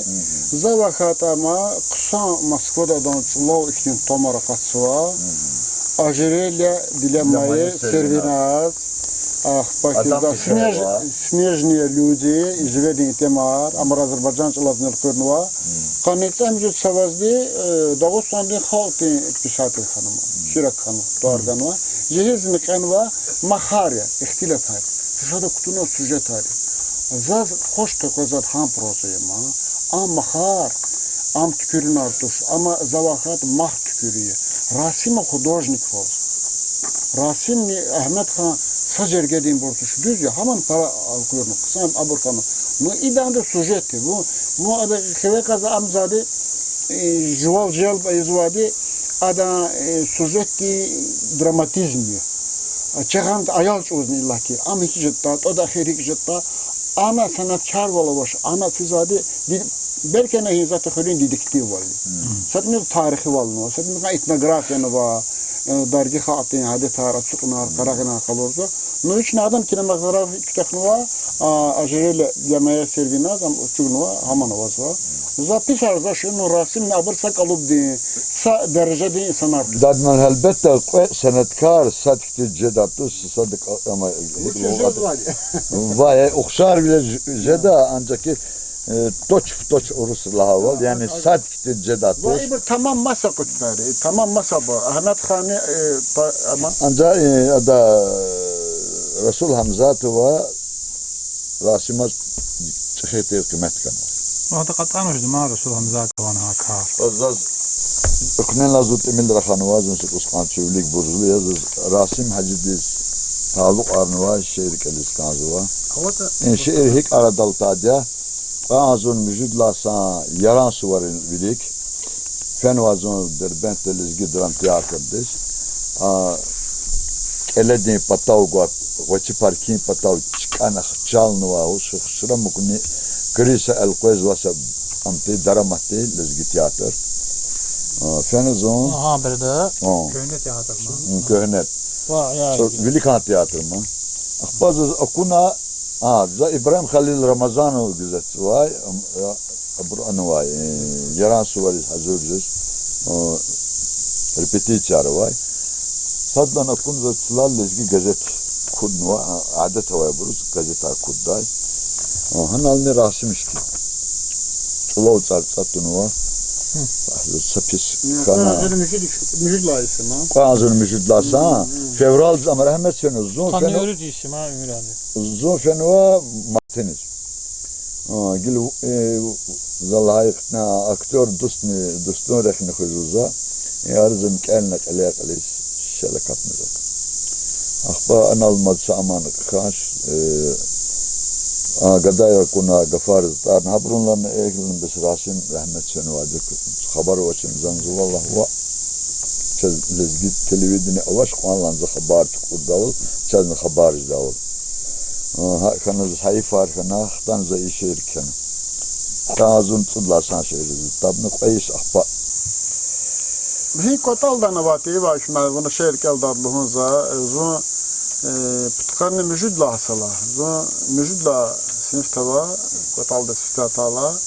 За вахайтӀа ма, хъсан Москвада адан чӀулав ихьтин томар акъатзава. Ожерелье для моей сервиз, ахпа хьизда Снеж-, Снежные люди, и Живедин итимар, амма азербайжан чӀалазни элкъуьрнава. Къанни цӀемуьжуьд йисавазни Дагъустандин халкьдин писатель хьанва, кхьираг хьанва, тӀвар ганва. Жегьилзни кьенва, махар я, ихтилатар я, сада кутуна сюжетар я. Заз хуш къекъвезвайди гьам проза я ма. Ам махар, ам туькӀуьрунар туш, амма за вахайтӀа мах туькӀуьрун я. Расима художник ваз. Расимни Агьмедхан са жергединбур туш, дуьз я, гьамани пара элкъуьрна, хъсан абур хьана. Ну, иданда сюжет я, вун, вун ада хиве кьаз ам зани э, жувал желб ийизвайди, адан, э, сюжетдин драматизм я. Э, чагъанди аял чӀавузни иллаки, ам гьикӀ жедатӀа, тӀвада эхир гьикӀ жедатӀа, ана санаткарвал авач, ана физвайди ди-, белки ана гьи затӀ хуьруьн дедуктиввал я. Садни тарихвални ава, садни этнографияни ава, э, дарги халкьдин адетар, ацукьунар, къарагъунар къалурзава. Ну, вични адан кинематограф куьтягьнава, а, ожерелье для моей Сервина, там чугунва, гьаман авазва. За писарзава, ну, Расимни абур са кӀалубдин, са дережадин инсанар тир. Дадман, гьелбетда, кьве санаткар сад хьтин жедайди туш, сад кӀа-, ама, вай, э, ухшарвиле ж-, жеда, анжах, э, точь в точь урус лагьайвал, яни сад хьтин жедайди туш. Ибур тамам маса къуьтбари, тамам маса ба. Агьмедханни, э, анжах, э, ада, э, Расул Гьамзатова Расимаз чӀехи тир къимет ганва. Ада кьатӀанвачни ма Расул Гьамзатован гьа кар? Заз экуьнлай зун тӀимил раханва, зун са кӀус кьван чи вилик буржлу я, заз Расим гьажидиз талукьарнавай шиир кӀелиз кӀанзава. И шиир гьикӀ арадал атайди я, кьве агъзурни муьжуьд лагьай сан Яран суварин вилик фенвай зун Дербентда лезги драмтеатрдиз. А, кӀеледин патав гвай, гъвечӀи паркин патав чкӀана хчалнавай, гьуш-, гьушра мукьни крыса элкъвезвай са ам тир, дарамат тир лезги театр. А, фена зун. Куьгьне театр ма. Виликан театр ма. Ахпа заз акуна, а, за Ибрагьим Халил Рамазанов гзаф чӀавай, ам, а, абур анвай, э, Яран сувариз гьазур жез, э, репетицияр авай. Садлан акуна, за цлал лезги газет куднава, а, адет авайбуруз газетар куддай. Э, гьанални Расим ихьтин чӀулав цӀарцӀа тунва. Са пис хьана. Кьве агъзурни муьжуьд лагьай сан, февралдиз ам рагьмет фена, зун фена, зун фенва мартиниз. А, гила, э, за лагьай хьтин, актёр дустни, дустунрихъни хуьзва за. Э, арзан кӀелна кьиле-кьилиз шел акатна зак. Ахпа анал мад са аман хьанач, э, а, гадаяр акуна, гафар затӀарна, гьабурулай эхилна бес Расим рагьмет фенвайди хабар авачиз, за валлагь, ва чаз лезги телевидение авач кьванлай за хабар туькӀуьрдайвал, чазни хабар жедайвал. А, гьа хьана заз гьайифар хьана, хтана за и шиир кхьена. Кьве агъзурни цӀуд лагьай сан шиир я, табна кьве йис ахпа. Гьи кӀватӀалдани авайди я, вай шумай вуна шиир кӀелдайди лугьун за, зун, э, пудкъанни муьжуьд лагьай сала, зун муьжуьд лагьай синифда авай, кӀватӀалдиз сифте атайла,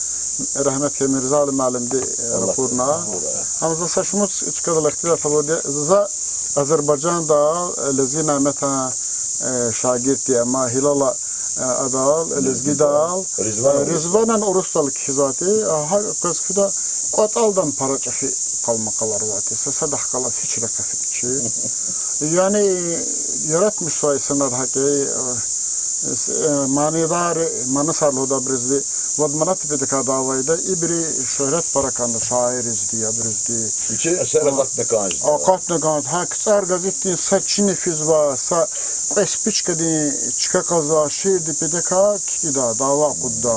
рагьметлу Мирзали муаллимди, э, ракъурна. Ам за са шумуд чкадал ихтилат авурди я, за Азербайжандал, э, Лезги Няметан, э, шагирд я, ама гьилалай, э, адал, э, лезгидал, Ризванан урусдал кхьизвайди, а, гьа квез фида, кӀватӀалдани пара чӀехи къалмакъалар авайди, са садахъ галаз гьич рекье фидачир. Яни яратмишзавай инсанар гьакӀ, э, манидар, манасар лугьуда абурузди, вад манат патахъай дяве авайди, ибуру шуьгьрет пара кӀанда шаирризди, абурузди. Вичи эсер акъатна кӀанзава. Акъатна кӀанзава. Гьа КцӀар газетдин са чина физва, са кьве спичкадин чка кьазва, шиирди патахъай кхьида, дяве акъудда.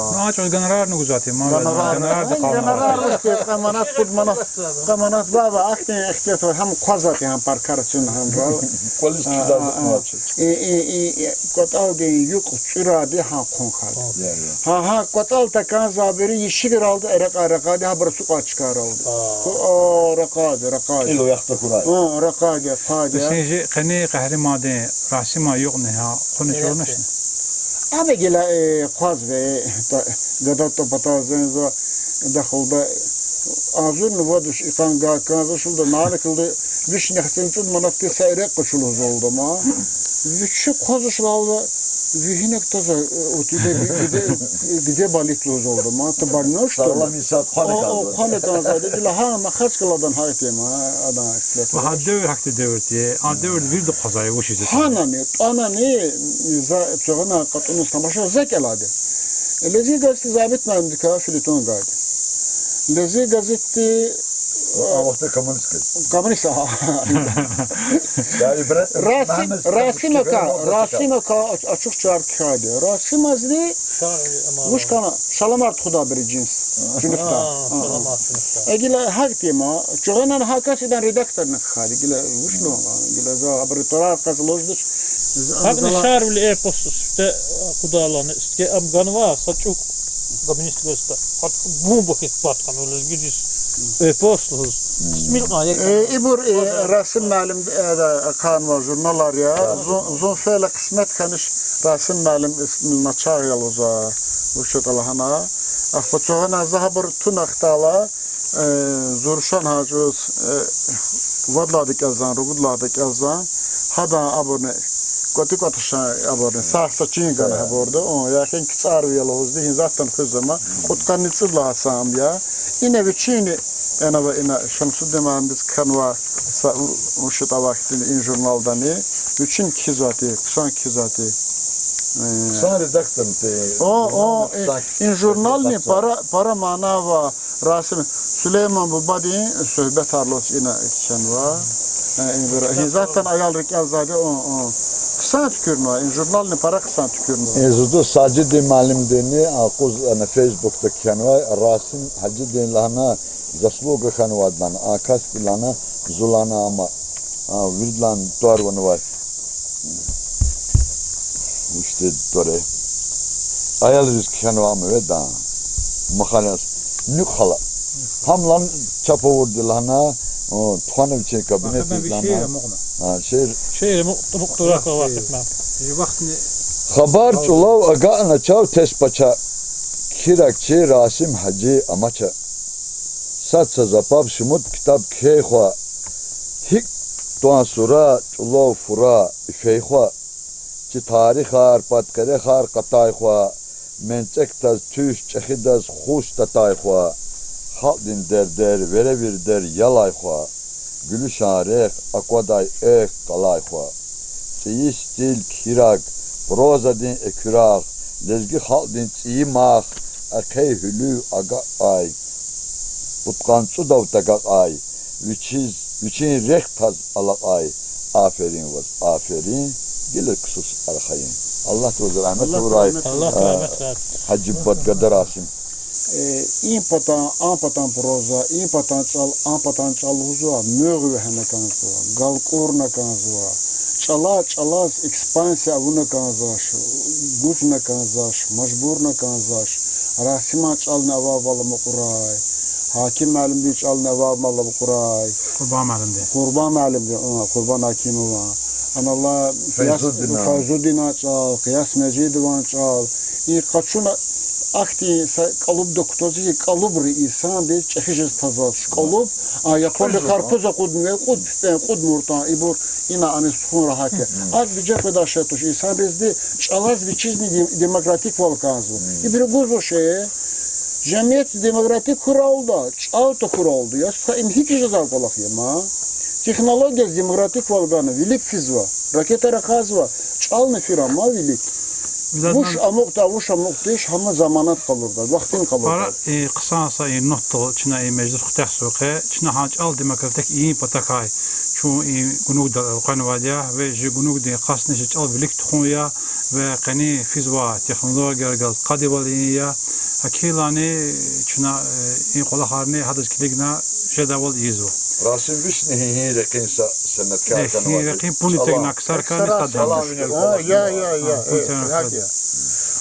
Гонорарни гузвайди я, ма, гонорар. Гонорар вахтунда кьве манат, пуд манат, кьве манат баба, ахьтин ихтилат авай, гьам хъвазвайди я, гьам паркар ацун гьам рал. Квализ кхьизвайди я. И, и, и, и, кӀватӀалдин юкь цӀурайди гьа хъун хьайиди. Гьа, гьа кӀватӀал такӀанзавайбуру ишигралди эрекьар ракъайди, гьабур ацукьай чкайралди. Ху, о, ракъайди, ракъайди. Кьил яхъ тахьурай. О, ракъайди, ракъайди. Бес жи къенин къагьримандин Расиман юкьни гьа хъуна чӀурначни? Ам гила, э, хъвазва, э, та-, гадатӀа патаз зензва, дахулда агъзурни вад виш икьван гайи кӀанзавачирла, мярекатда вишни яхцӀурни цӀуд манатдин са эрекь къачу лугьузвалда ма. Вичи хъвазвач лагьайла, ви гьинак таза, э, вот где, где, где болит лугьузвалда ма, это больной, что ли? Сагълам инсан хъвана кӀанзава. О, о, хъвана кӀанзава, гила гьа махачкъаладан гьахьтин ма, адан ихтилат. Ва гьа девир гьахьтин девир тир, а девирда вирида хъвазва вучиз ятӀа. Гьанани, тӀанани, за цугъана кьатӀуниз тамаша за кӀелайди. Лезги газетдин Забит муаллимдикай фельетон гайиди. Лезги газетди, а вахтунда коммунист газет. Коммунист, агьа. Расим, Расим акай, Расим акай ачух чар кхьейди. Расимазни вуч хьана, шаламар тухудайбуру жинс. Чуьнуьхда. А, а, саламат, чуьнуьхда. Э, гила гьакӀ тема. Чугъанан гьа кас идан редакторна хьайиди. Гила вуч лугьун, гила за абуру тӀварар кьаз лугьузвач. ГьакӀни Шарвили эпос сифте акъудайла, сифте ам ганва, са чӀук гаминистлисда. Гьат бумба хьиз пад хьана лезгидиз эпос лугьуз. Стмил кьан як. Э, ибур, э, Расим муаллим, э, да, акъанва журналар я. Зун, зун фейила къисмет хьанач Расим муаллим ис-, начагъ я лугьузва. Вуч ятӀа лагьана. Ахпа чугъанан за гьабур туна хтайла, э, зи рушан гьа чӀавуз, э, вад лагьайди кӀелзавай, ругуд лагьайди кӀелзавай, гьадан абурни, кӀватӀи-кӀватӀ шан абурни, сагъ са чин гана гьабурда, о, яхин кицӀарви я лугьузди, гьин затӀан хуьзвама, кьудкъанни цӀуд лагьай сам я. Ина вичини, ина ва ина Шамсудин муаллимдиз кхьенва, са, вуч ятӀа вахтунда и журналдани, вичин кхьизвайди, хъсан кхьизвайди. Э, хъсан редактор ти. О, о, э, и журнални пара, пара мана ава, Расим, Сулейман бубадин суьгьбетар лугьуз ина кхьенва. Э, и бир, гьин затӀан аял рикӀел зайди, о, о. Хъсан туькӀуьрнава, и журнални пара хъсан туькӀуьрнава. Э, зузу Сажидин муаллимдини акъуз ана Фейсбукда кхьенвай, Расим Гьажидин лагьана заслуга хьанвайди лагьана, а касди лагьана, зун лагьана ама, а, виридалай тӀвар ванвай. Вучтин тӀвар я? Аялриз кхьенвай ама веда. Махана яз. Нуькь хала. Гьам лагьана чап авурди лагьана, о, тухвана вичин кабинетдиз лагьана. А, шиир. Шиир мукьтура квахтна. Хабар чӀулав агакьна чав тес пача, кхьираг чи Расим Гьажи амача. Сад са запаб шумуд ктаб кхьей хва, гьикӀ тван сура чӀулав фура ифей хва, чи тарихар, пад-къерехар къатай хва, менцӀекдаз туьш, чӀехидаз хуш татай хва, халкьдин дердер, веревирдер ялай хва, гуьлуьшан рехъ, аквадай экв къалай хва. ЦӀийи стиль, кхьираг, прозадин экуьрагъ, лезги халкьдин цӀийи мах, ахъай гьуьлуьв агакьай, пудкъанни цӀудав тагакьай, вичиз, вичин рехъ таз алакьай. Аферин ваз, аферин, гила ксус архайин. Аллагьди ваз рагьмет авурай. Гьажи бубад гада Расим. Э, им патан, ам патан проза, им патан чӀал, ам патан чӀал лугьузва, муьгъ вегьена кӀанзава, галкӀурна кӀанзава. ЧӀала, чӀалаз экспансия авуна кӀанзавач, гузна кӀанзавач, мажбурна кӀанзавач. Расиман чӀални авайвал амукьрай, Гьаким муаллимдин чӀални авайвал амукьрай. Къурбан муаллимди. Къурбан муаллимди, а, Къурбан Гьакимован. Анал Фейзудинан. Фейзудинан чӀал, Къияс Межидован чӀал. И къачуна ахьтин са кӀалубда кутазва хьи, кӀалубри инсанриз чӀехи жез тазвач. КӀалуб, а, японри карпуз акъуднавай, кьуд пипӀен, кьуд муртӀан, ибур ина аниз тухун рагьат я. АкӀ виже къведай шей туш, инсанризди чӀалаз вичизни дем-, демократиквал кӀанзава. Ибуру гузва шей, жемятди демократик хьурай лугьуда, чӀал тахьурай лугьуда. Я стха, им гьикӀ жезвай кӀвалах я ман? Технологияз демократиквал гана, вилик физва, ракетар ахъайзава, чӀални фирай ман вилик. Вуч амукьда, вуч амукьдайди, гьам заманад къалурдай, вахтунин къалурдай. Пара, э, хъсан са и нуктадал чна и межлис куьтягьзава къе, чна гьа чӀал демократик ийин патахъай чун и гунугдал элкъвенвайди я, ва жи гунугдин къастни жи чӀал вилик тухун я, ва къени физвай технологиярихъ галаз къадивал ийин я. Гьакӏ хьайилани чна, э, и кӏвалахарни гьадаз килигна жедайвал ийизва. Расим, вични гьи-, гьи рекьин са сеняткар хьанвайди? Гьи рекьин пунитегна ксарикайни сад я.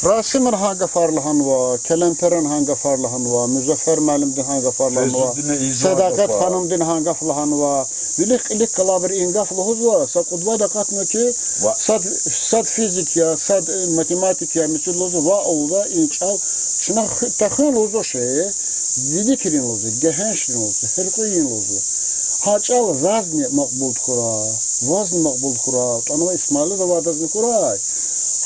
Расиман гьа гафар лагьанва, Келемперан гьа гафар лагьанва, Музаффер муаллимди гьа гафар лагьанва, Садакъат ханумдини гьа гаф лагьанва. Вилик-кьилик галайбуру и гаф лугьузва, са кьудвайда акъатна хьи, сад, сад физик я, сад, э, математик я, мисал лугьузва, ва лугьузва, и чӏал чна ху-, тахьун лугьузвач, э, дидикрин лугьузва, гегьеншрин лугьузва, гьяркьуьин лугьузва. Гьа чӏал зазни макьбул хьурай, вазни макьбул хьурай, тӏанва Исмаилда авайдазни хьурай.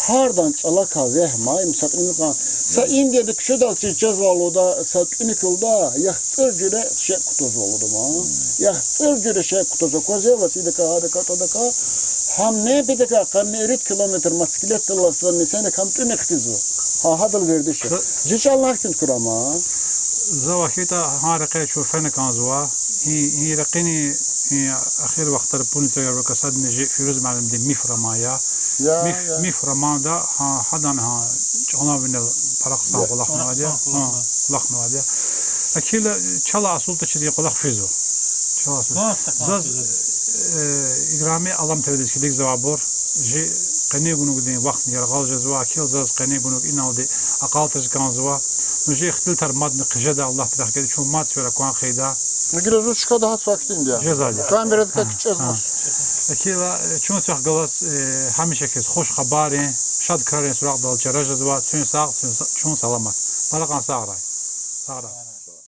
Гьардан чӏалакай вегьимай, им са кьилин кьван. Са Индияда куьчедал чиз жезвай лугьуда, са тӏуьник лугьуда, яхцӏур жуьре шей кутазва лугьуда ман. Яхцӏур жуьре шей кутазва, аквазва идакай, адакай, тӏадакай. Гьам не патахъай къанни ирид километр мотоциклетдал алаз са нисинихъ гьам тӏуьник хтизва. Гьа, гьадал вердиш я. Жи чӏални гьахьтин хьурай ман. За вахитӏа гьа рекье чун фена кӏанзава. И, и рекьини, и эхир вахтара пунитегна касадни жи Фируз муаллимди Миф роман я. Миф, Миф романда, гьа, гьадан, гьа, чӏалан винел пара хъсан кӏвалахнавайди я. Гьа, кӏвалахнавайди я. Акила, чалай асул туширин кӀвалах физва. Чалай асул. Заз, э, играми Алам ТВ-диз килигзавайбур, жи къенин гунугдин вахтни яргъал жезва, акил заз къенин гунуг иналди акьалтӀиз кӀанзава. Ну, жи ихтилатар мадни хъжеда, Аллагьди рехъ гайитӀа, чун мад сивер акван хъийида. Ну, гила зун чкада гьатзавай хьтинди я. Жезвайди. Камерадикай кичӀе зун. Акила, э, чун квехъ галаз, э, гьамиша хьиз хуш хабаррин, шад крарин суракьдал чара жезва, чун сагъ, чун са-, чун саламат. Пара кьван сагърай. Сагърай.